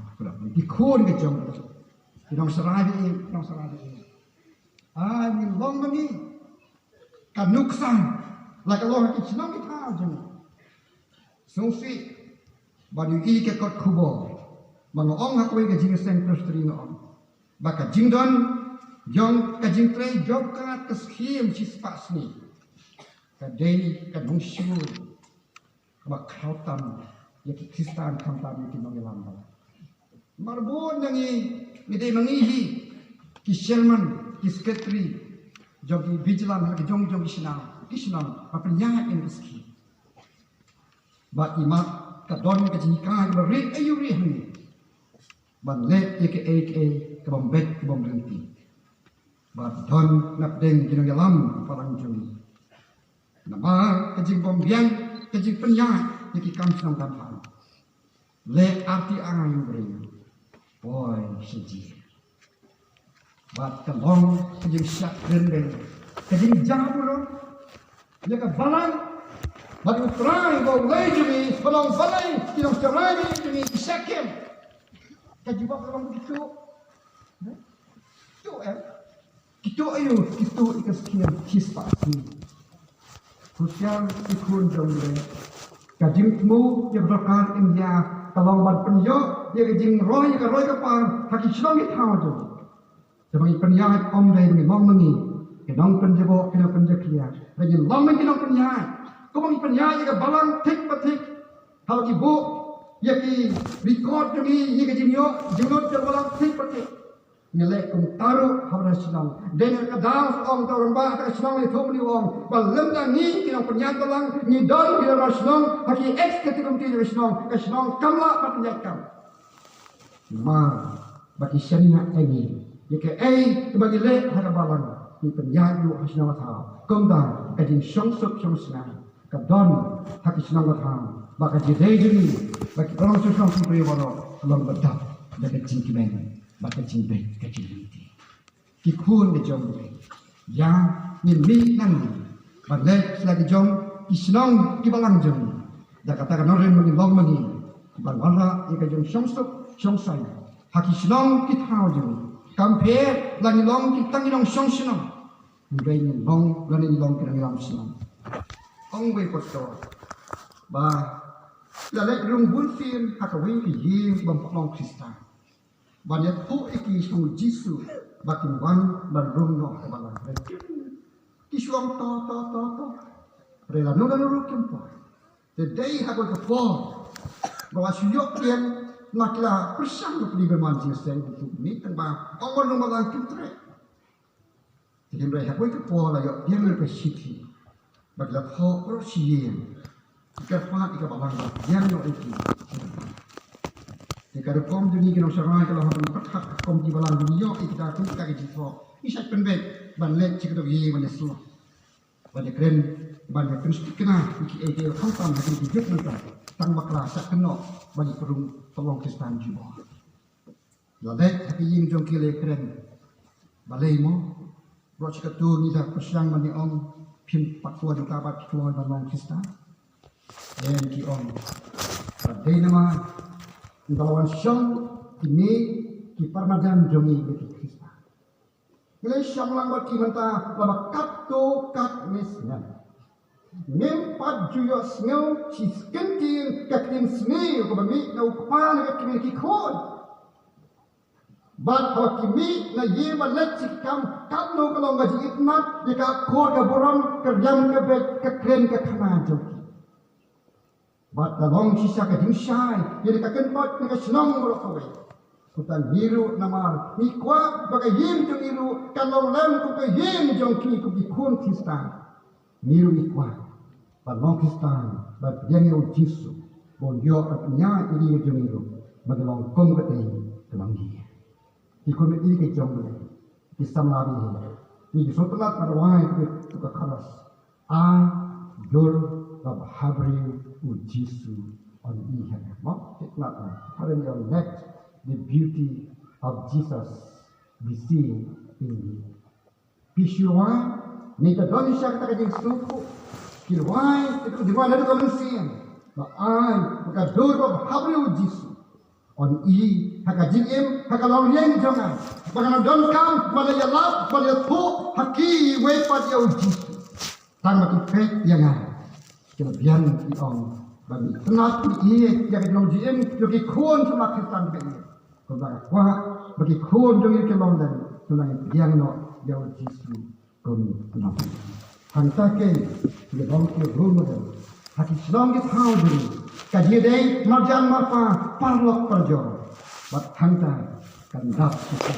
Ki khun ka jong ki nongshakri, ki nongshakri. Ai, ngi long ma ngi ka nuksa la ka long ha ki shnong ki thaw jong ngi. Sngewsih ba ngi ïohi ka kot khubor ba nga ong ha kawei ka jingïaseng Presbytery nga ong ba ka jingdon jong ka jingtrei job card ka skhim shispah sngi ka dei ka nongshun kaba khraw tam ïa ki Khristan khamtam ïa ki nongïalam balang. Namar bun na ngi ngi dei ma ngi hi ki chairman, ki secretary jong ki vigilance ha ki jong jong ki shnong, ki shnong ba pynïaid ïa ka skhim. Ba imat ka don ka jinghikai kaba rit aïu rit hangne ban leh ïa kaei kaei kaba mbeit kaba mryntih. Ba don na pdeng ki nongïalam balang jong ngi. Namar ka jingbym biang ka jingpynïaid ïa ki kam shnong kam thaw. Leh arti ai u briew. Poi sha jia. Bad ka long ka jingshah kren beiñ, ka jingjaw burom ïa ka balang. Bad u Trai ba u lei jong ngi, ba long balei ki nongshakri jong ngi ki shah kem. Ka jubab ka long kito. Kito em. Kito aïu, kito ïa ka skhim shispah sngi. Husiar ki khun jong ngi. Ka jingthmu ïa ka sorkar India ka long ban pynïoh ïa ka jingroi ïa ka roi ka par ha ki shnong ki thaw jong ngi. Te ba ngi pynïaid ym dei ba ngi long ma ngi ki nongpynjaboh ki nongpynjakhlia. Ba ngi long ma ngi ki nongpynïaid. Kumba ngi pynïaid ïa ka balang thik ba thik. Haba ki buh ïa ki record jong ngi ïa ka jingïoh jinglut jong ka balang thik ba thik. Ngi leh kumta ruh ha balang shnong. Dei na ka daw sa ong to rangbah ka shnong ïathuh mynne ong ba lem da ngi ki nongpynïaid balang ngi don ki rangbah shnong ha ki executive committee jong ka shnong, ka shnong kam lah ban pynïaid kam. Namar ba ki shaniah ïa ngi ïa kaei kaba ngi leh ha ka balang ngi pynïaid ruh ha shnong ha thaw. Kumta ka jingshong suk shong snai ka don ha ki shnong ka thaw ba ka jingdei jong ngi ba ki paralok shnong shnong ki briew baroh ka long ba dap da ka jingkmen bad ka jingbeit ka jinglynti. Ki khun ka jong ngi ïa ngin mih nangne ban leit sha la ki jong ki shnong ki balang jong ngi da kata ka nongrim ba ngin long ma ngi ban wanrah ïa ka jingshong suk shong saiñ ha ki shnong ki thaw jong ngi. Kam pher la ngi long ki tang ki nongshong shnong. Ngi dei ngi long lane ngi long ki nongïalam shnong. Ong wei pastor ba la leit rung bun sien ha kawei ka ïing bym pat long Khristan ban ïathuh ïa ki shaphang u Jisu ba kin wan ban rung noh ha balang. Ki shu ong to to to to. Hynrei lano lano ruh kim poi. Te dei ha kawei ka por ba la shu ïoh pdiang na ki la pyrshang na pli ba man jingseng ki tu ni tang ba ong ban rung balang kim treh. Te hynrei ha kawei ka por la ïoh pdiang ïa ka shithi ba ki la thoh baroh shi ïing. Ki kyrpad ïa ka balang ba pdiang ïa ki. Te ka rukom jong ngi ki nongshakri ka long ha ban pyrkhat ka rukom ki balang jong ngi ïoh ïa kita kum kita ki jingthoh. Ngi shait pynbeit ban leit shi kyndoh ïing ban ïasyllok ban ïakren ban ïapynskhem ïa kiei kiei khamtam ha ki juk mynta. Tang bakla shah kynnoh ban ïa pynrung pynlong Khristan jubor. La leit ha ki ïing jong ki la kren. Balei mo? Baroh shi katto ngi da pyrshang ban ong phim pat kloi jong ka ba phi kloi ban long Khristan. Em, ki ong ba dei namar ba la wan shong kine ki para marjan jong ngi ïa ki Khristan. Ngi la shong lang bad ki mynta laba katto katne snem. Ngim pat ju ïohsngew shi kyntien ka ktien sniew kaba mih na u kpa ne ka kmie ki khun. Bad haba ki mih na ïing ban leit shi kam katno ka long ka jingitynnat ïa ka akor ka burom ka riam ka beit ka kren ka khana jong ki. Bad ka long shisha ka jingshai ïa ka kynpait na ka shnong baroh kawei. Kumta ngi ruh namar ngi kwah ba ka ïing jong ngi ruh kan long lem kum ka ïing jong ki kum ki khun Khristan. Ngi ruh ngi kwah ban long Khristan ban pdiang ïa u Jisu ban ïoh ban pynïaid ïa ngi jong ngi ruh ban long kum ka dei ka long ngi. Ki khun ïa ki jong ngi ki samla ngi ngi ki sngewtynnat ban rwai ïa ka khalas. Ai dur ba bhabriew u Jisu on i ha mo. Tynnat ha ri on, let the beauty of Jesus be seen in me. Ki shu rwai, ne ka don sha kata ka jingsngewthuh. Ki rwai, kata ka jingrwai naduh ka mynsiem. Ba ai, ba ka dur ba bhabriew u Jisu un ïohi ha ka jingim, ha ka longïing jong nga. Ba ngan donkam ban ïalap, ban ïathuh ha kiwei pat ïa u Jisu. Tang ba ki peit ïa nga, ki la biang, ki ong ba ngi tnat, ngi ïeit ïa ka jinglong jingim jong ki khun samla Khristan ba ïeit. Kumba nga kwah ba ki khun jong ngi ki long lem, kumba ngi pdiang noh ïa u Jisu kum u nongpynim. Hangta keiñ ngi long ki role model ha ki shnong ki thaw jong ngi. Ka jingïadei marjan marpa, paralok parajor. Bad hangta kan dap shisha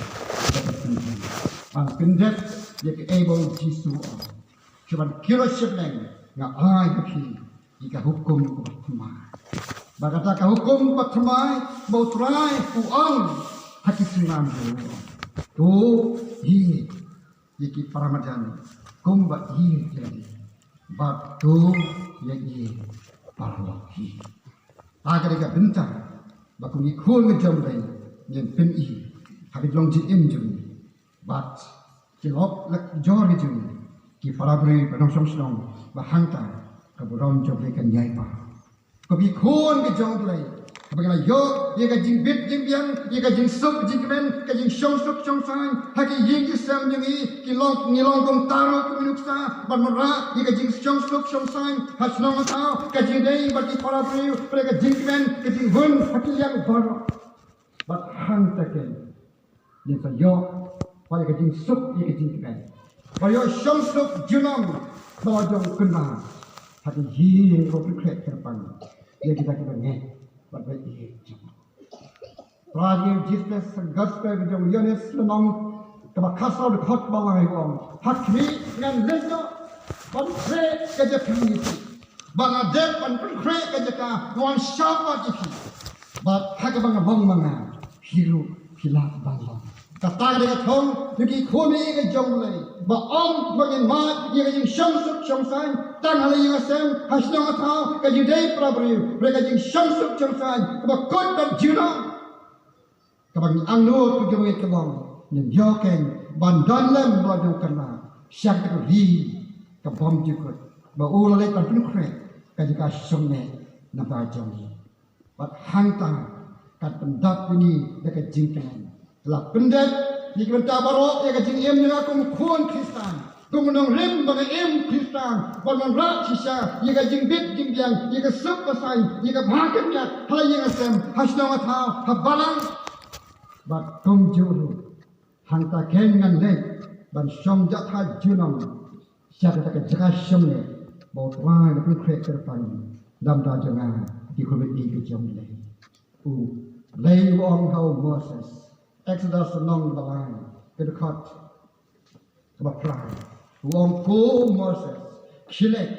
da ka jingim. Ban pyndep ïa kaei ba u Jisu u ong. Sha ban kiew shaphrang, nga ai ha phi ïa ka hukum kaba thymmai. Bad kata ka hukum kaba thymmai ba u Trai u ong ha ki synran jong u, to ïeit ïa ki para marjan kumba ïeit ïa lade. Bad to ïeit ïa ki paralok hi. Kata ka dei ka bynta ba kum ki khun ka jong U Blei ngin pyni ha ka jinglong jingim jong ngi. Bad ki lok lek jor ki jong ngi, ki para briew ba nongshong shnong, ba hangta ka burom jong U Blei kan ïai paw. Ko ki khun ki jong U Blei, ba ngi la ïoh ïa ka jingbit jingbiang, ïa ka jingsuk jingkmen, ka jingshong suk shong saiñ ha ki ïing ki sem jong ngi, ki long, ngi long kum tharai, kum ki nuksa ban wanrah ïa ka jingshong suk shong saiñ ha shnong ha thaw, ka jingïadei bad ki para briew, bad ka jingkmen, ka jinghun ha ki liang baroh. Bad hangta keiñ ngin sa ïoh pat ïa ka jingsuk, ïa ka jingkmen, ba ïoh shong suk junom, ba la jong kynmaw ha ka ïing ka jong U Khreh kyrpang ïa kita kiba ngeit bad ba ïeit jong U. Trai, ïa U Jisu Khrist, ha ka gospel ka jong u Ïoannis lynnong kaba khatsaw, dkhot ba lai u ong, ha khmih ngan leit noh ban khreh ka jaka ïa phi. Ba nga dep ban pynkhreh ka jaka, nga wan shah pat ïa phi. Bad ha kaba nga long ma nga, phi ruh phi lah ban long. Kata ka dei ka thong jong ki khun ïa ka jong U Blei, ba ym ba ngin mad ïa ka jingshong suk shong saiñ tang ha la ïing ha sem, ha shnong ha thaw, ka jingïadei para briew, hynrei ka jingshong suk shong saiñ kaba kut bad junom, kaba ngi angnud, ka jong ngi ka long, ngin ïoh keiñ ban don lem, ba la jong kynmaw, sha kata ka ri ka bymjukut, ba u la leit ban pynkhreh ka jaka shong neh na bynta jong ngi. Bad hangta kan pyndap ïa ngi da ka jingkmen. La pyndep ïa ki bynta baroh ïa ka jingim jong nga kum u khun Khristan, kum u nongrim ba nga im Khristan, ban wanrah shisha ïa ka jingbit jingbiang, ïa ka suk ka saiñ, ïa ka bha ka miat ha la ïing ha sem, ha shnong ha thaw, ha balang. Bad kumjuh ruh, hangta keiñ ngan leit ban shong jatha junom sha kata ka jaka shong neh ba U Trai u la pynkhreh kyrpang na bynta jong nga, ki khun baieit ka jong U Blei. U Blei u ong ha u Moses, Exodus lynnong ba lai, ka dkhot kaba phra, u ong, ko Moses, khie leit,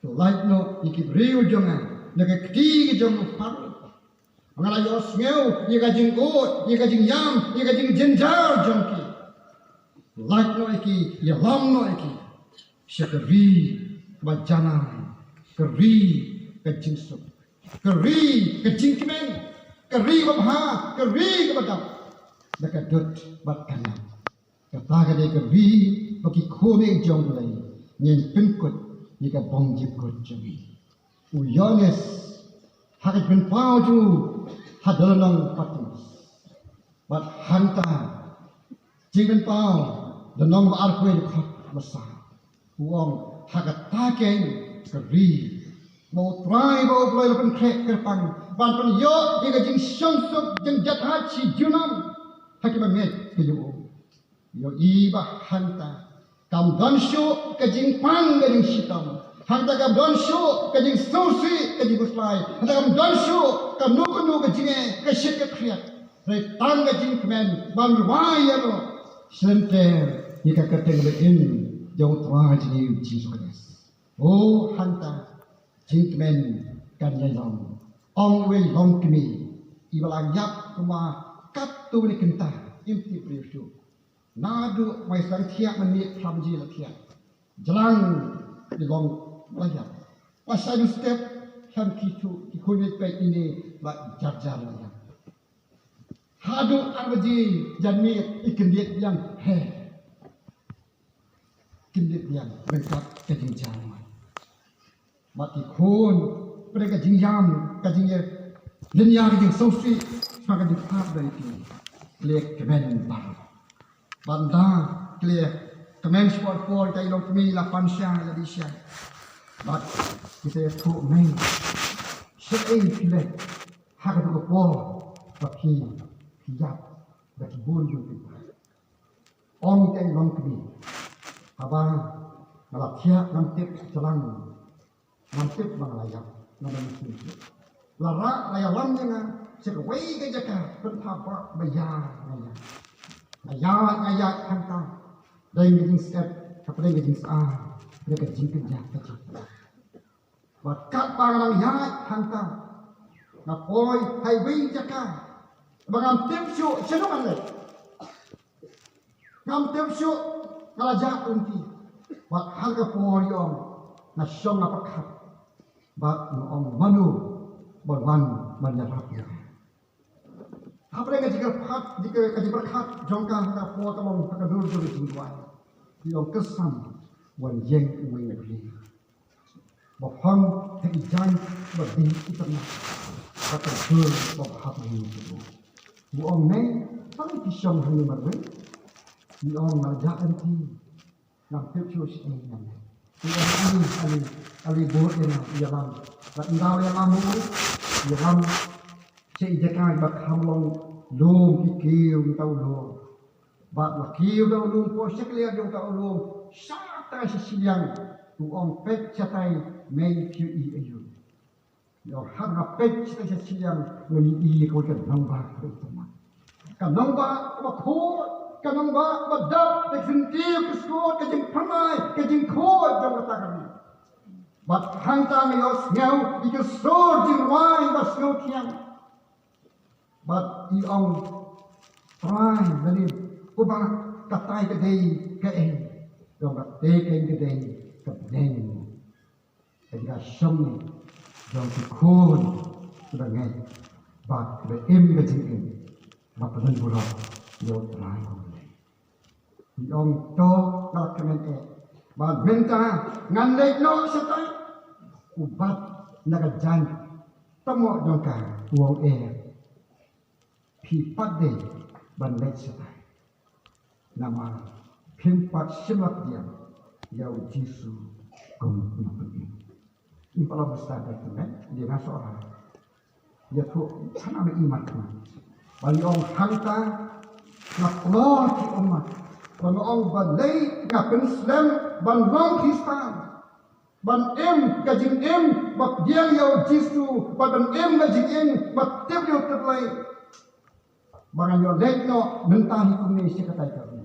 lait noh ïa ki briew jong nga na ka kti ka jong u Pharaoh. Nga la ïohsngew ïa ka jingud, ïa ka jingïam, ïa ka jingjynjar jong ki. Lait noh ïa ki, ïalam noh ïa ki sha ka ri kaba janai, ka ri ka jingsuk, ka ri ka jingkmen, ka ri kaba bha, ka ri kaba dap da ka dud bad ka nam. Kata ka dei ka ri ba ki khun jong U Blei ngin pynkut ïa ka bymjukut jong ngi. U Ïoannis, ha ka jingpynpaw jong u ha da lynnong Patmos, bad hangta, jingpynpaw lynnong ba arphew, dkhot ba saw, u ong, ha kata keiñ ka ri ba U Trai, ba U Blei u la pynkhreh kyrpang ban pynïoh ïa ka jingshong suk jingjathat shi junom ha kiba ngeit ïa u. Ïohi ba hangta kam don shuh ka jingpang ka jingshitom. Hangta kam don shuh ka jingsngewsih, ka jingkhuslai. Hangta kam don shuh kano kano ka jingeh, ka shit ka khriat. Hynrei tang ka jingkmen ban rwai ïa u, shlynter ïa ka kyrteng ba im jong U Trai jong ngi U Jisu Khrist. O hangta jingkmen kan ïai long. Ong uwei u longkmie, iba la ïap kumba katto katne kynta, im tip briew shuh. Naduh ba ïa sdang thiah mynmiet phra baje la thiah. Jlang i long la ïap. La shai dustep, khlem khie thuh, ki khun ïa peit ine, la jar jar la ïap. Haduh ar baje janmiet i kyndit biang, he. Kim dei biang ryngkat ka jingjam. Bad ki khun, pyrshah ka jingïam, ka jingïa, lynñiar ka jingsngewsih, sha ka jingpyrkhat da ki. Khlem kmen ba. Bad da, khlem kmen shuwa por ka i long kmie la pan sha, la dih sha. Bad kita ïathuh mei. Shaei phi leit, ha kato ka por, ba phi, phi ïap, ba ki bun bun phi. Ong ka i long kmie. Haba nga la thiah ngam tip shallang. Ngam tip ba nga la ïap, ngam tip. La rah la ïalam ïa nga sha kawei ka jaka, pynthap ba, ba ïa nga ïa. Nga ïa, nga ïa hangta. Dei ka jingsngewsih, ka pdeng ka jingsngewsih, dei ka jingkynjah ka jingkynjah. Bad katba nga dang ïaid hangta, nga poi ha iwei i jaka ba ngam tip shuh shano ngan leit. Ngam tip shuh nga la jah lynti. Bad ha ka por i ong nga shong nga pyrkhat. Bad nga ong mano ban wan ban ïarap ïa nga. Hapdeng ka jingpyrkhat, jingpyrkhat jong ka ha ka por ka long ha ka dur jong ka jingduwai. Ki ong kyrsan wan ïeng uwei u briew ba phong ha i jaiñ ba dih itynnad, ba ka dur ba bha briew. U ong mei, tang ki shong hangne marwei. Ki ong nga la jah lynti. Ngam tip shuh shaei ngan leh. Ïa ale, ale, ale bud ïa nga, ïalam. Bad ynda ïalam u, ïalam sha i jaka ba kham long lum, ki kiew uta u lum. Bad la kiew uta u lum, poi sha ka liar jong uta u lum, sha tai sha shiliang. U ong peit shatai, mei phi ïohi aïu. Ïa, haba nga peit shatai sha shiliang, nga ïohi ïa kawei ka nongbah kaba itynnad. Ka nongbah kaba khuid, ka nongbah kaba dap, ka syntiew, ka skur, ka jingphyrnai, ka jingkhuid jong kata ka ri. Bad hangta nga ïohsngew ïa ka sur jingrwai ba sngewthiang. Bad i ong, Trai, lane u Bah, katai ka dei kaei? Ong, katai ka dei ka bneng. Ka jingshong jong ki khun kiba ngeit bad kiba im ka jingim ba pynbor ïa U Trai U Blei. Ngi ong to, nga la kmen eh ba mynta ngan leit noh shatai. U bat na ka jaiñ tymmen jong ka, u ong eh, phi pat dei ban leit shatai. Namar phim pat shym la pdiang ïa U Jisu kum u nongpynim. Ngi pat long ba stad da kmen, ïa nga Sohra. Ïathuh hana me i mat kmen. Ba ngi ong hangta nga pynlong ki ummat. Ba nga ong balei nga pynslem ban long Khristan. Ban im ka jingim ba pdiang ïa U Jisu, ban im ka jingim ba tip ïa U Trai. Ba ngan ïoh leit noh mynta hi kumne sha katai ka ri.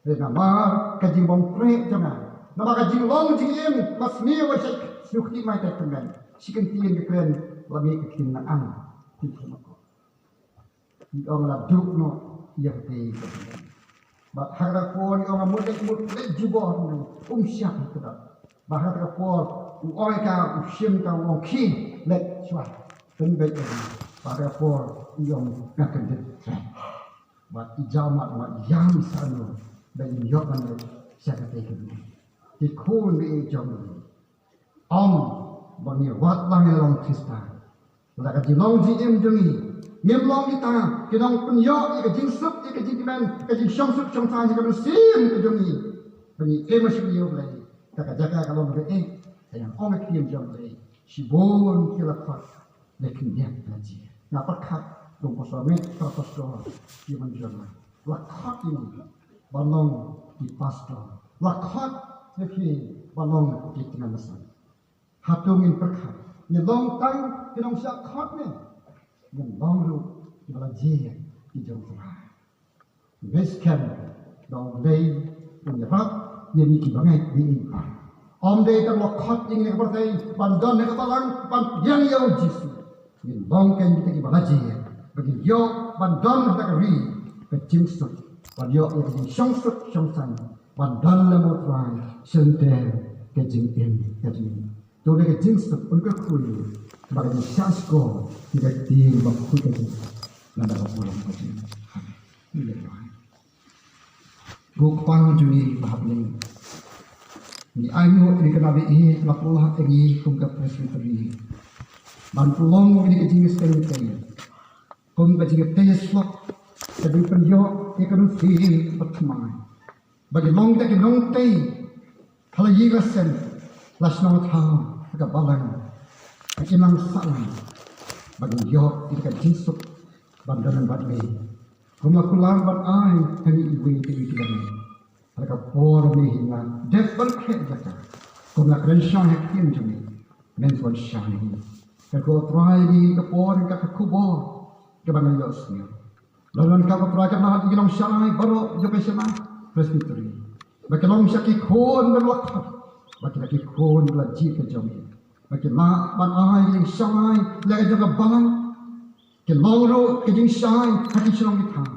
Te namar ka jingbympreh jong nga, namar ka jinglong jingim ba sniew ba shait sniew khmih mai tai tymmen, shi kyntien ka kren, la mih ka ktien na ang. Ti khmih ko. Ngi ong la duk noh ïa kata ka bneng. Bad ha kata ka por ngi ong mut leit, mut leit jubor ngi, um shah ïa kata. Bad ha kata ka por u ong ïa ka, u shim ka, u ong khie leit shuwa. Pynbeit ïa ngi. Bad ha kata ka por ngi ong nga kyndit. Bad i Jamat, bad ïam sa noh ba ngin ïoh ban leit sha kata ka bneng. Te khun baieit jong ngi, ym ba ngi wad lang ïa long Khristan. La ka jinglong jingim jong ngi, ngim long kita ki nongpynïoh ïa ka jingsuk, ïa ka jingkmen, ka jingshongsuk shongsaiñ ha ka mynsiem ka jong ngi. Ba ngi im ha shyntur U Blei, ka jaka ka long ba eh, ka ïa ong ka ktien jong U Blei. Shibun ki la khot, la khyndiat la jied. Nga pyrkhat kum pastor, me para pastor, ki man jong nga. La khot ïa ngi ban long ki pastor. La khot ïa phi ban long ki kynja basan. Hato ngin pyrkhat ngi long tang ki nongshah khot ne? Ngin long ruh kiba la jied ki jong U Trai. Bad skhem ba U Blei un ïarap ïa ngi kiba ngeit ïa u. Ym dei tang la khot ïa ngi na ka pyrthei ban don ha ka balang ban pdiang ïa U Jisu. Ngin long kein kita kiba la jied ba ngin ïoh ban don ha ka ri ka jingsuk, ban ïoh ïa ka jingshongsuk shongsaiñ, ban don lem bad U Trai shyntur ka jingim ka jingim. To da ka jingsuk un kyrkhu ïa ngi, ba ka jingshah shkor ïa ka ktien bakhuid ka jong U. Lada ka burom ka jong U. Amen. Ko Kpa jong ngi ba ha bneng, Ngi ainguh ïa ka naba ïeit la pynlah ïa ngi kum ka Presbytery ban pynlong ïa ka jingïaseng tei kum ka jingïatei ïasyllok, ka jingpynïoh ïa ka mynsiem bathymmai. Ba ki long da ki nongtei ha la ïing la sem, la shnong thaw, ha ka balang, ha ki nang sahlang, ba ngin ïoh ïa ka jingsuk ban don bad me. Kum la kular ban ai ha ngi iwei pa iwei. Ha la ka por me hi nga dep ban khreh jaka, kum la kren shai ha ktien jong me, men shu wan shai hi. Ka ko Trai, ïa ka por ka, ka khubor kaba nga ïohsngew, la ryngkat ko Trai, ka la ïa ki longshai baroh jong ka Shnong Presbytery, ba ki long sha ki khun ba la khot, ba ki la ki khun ba la jied ka jong me, ba ki lah ban ai jingshai la ka jong ka balang. Ki long ruh ka jingshai ha ki shnong ki thaw,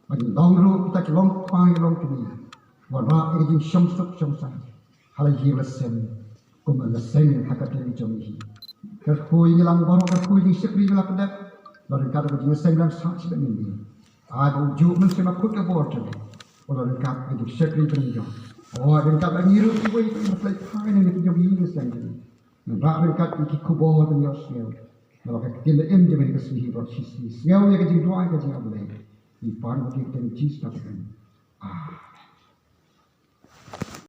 ba ki long ruh kita ki longkpa ki longkmie, wanrah ïa ka jingshong suk shong saiñ ha la ïing la sem, kum la seng ha ka ktien jong me hi. Kyrkhu ïa ngi lang baroh, kyrkhu ïa ka jingshakri ngi la pyndep, la ryngkat ka jingïaseng dang sah sha ka mynsiem. Ai ba u juh mynsiem bakhuid ka bor jong me, u la ryngkat ka jingshakri ka jingïoh. O, ryngkat ba ngi ruh kiwei kiwei ba pynleit phai na ka jingïaseng jong me, ngi la ryngkat ïa ki khubor ba ngi ïohsngew na la ka ktien ba im jong me ha ka sngi hi baroh shi sngi. Sngew ïa ka jingduwai ka jong U Blei. Ngi pan ha ka kyrteng Jisu Khrist. Amen.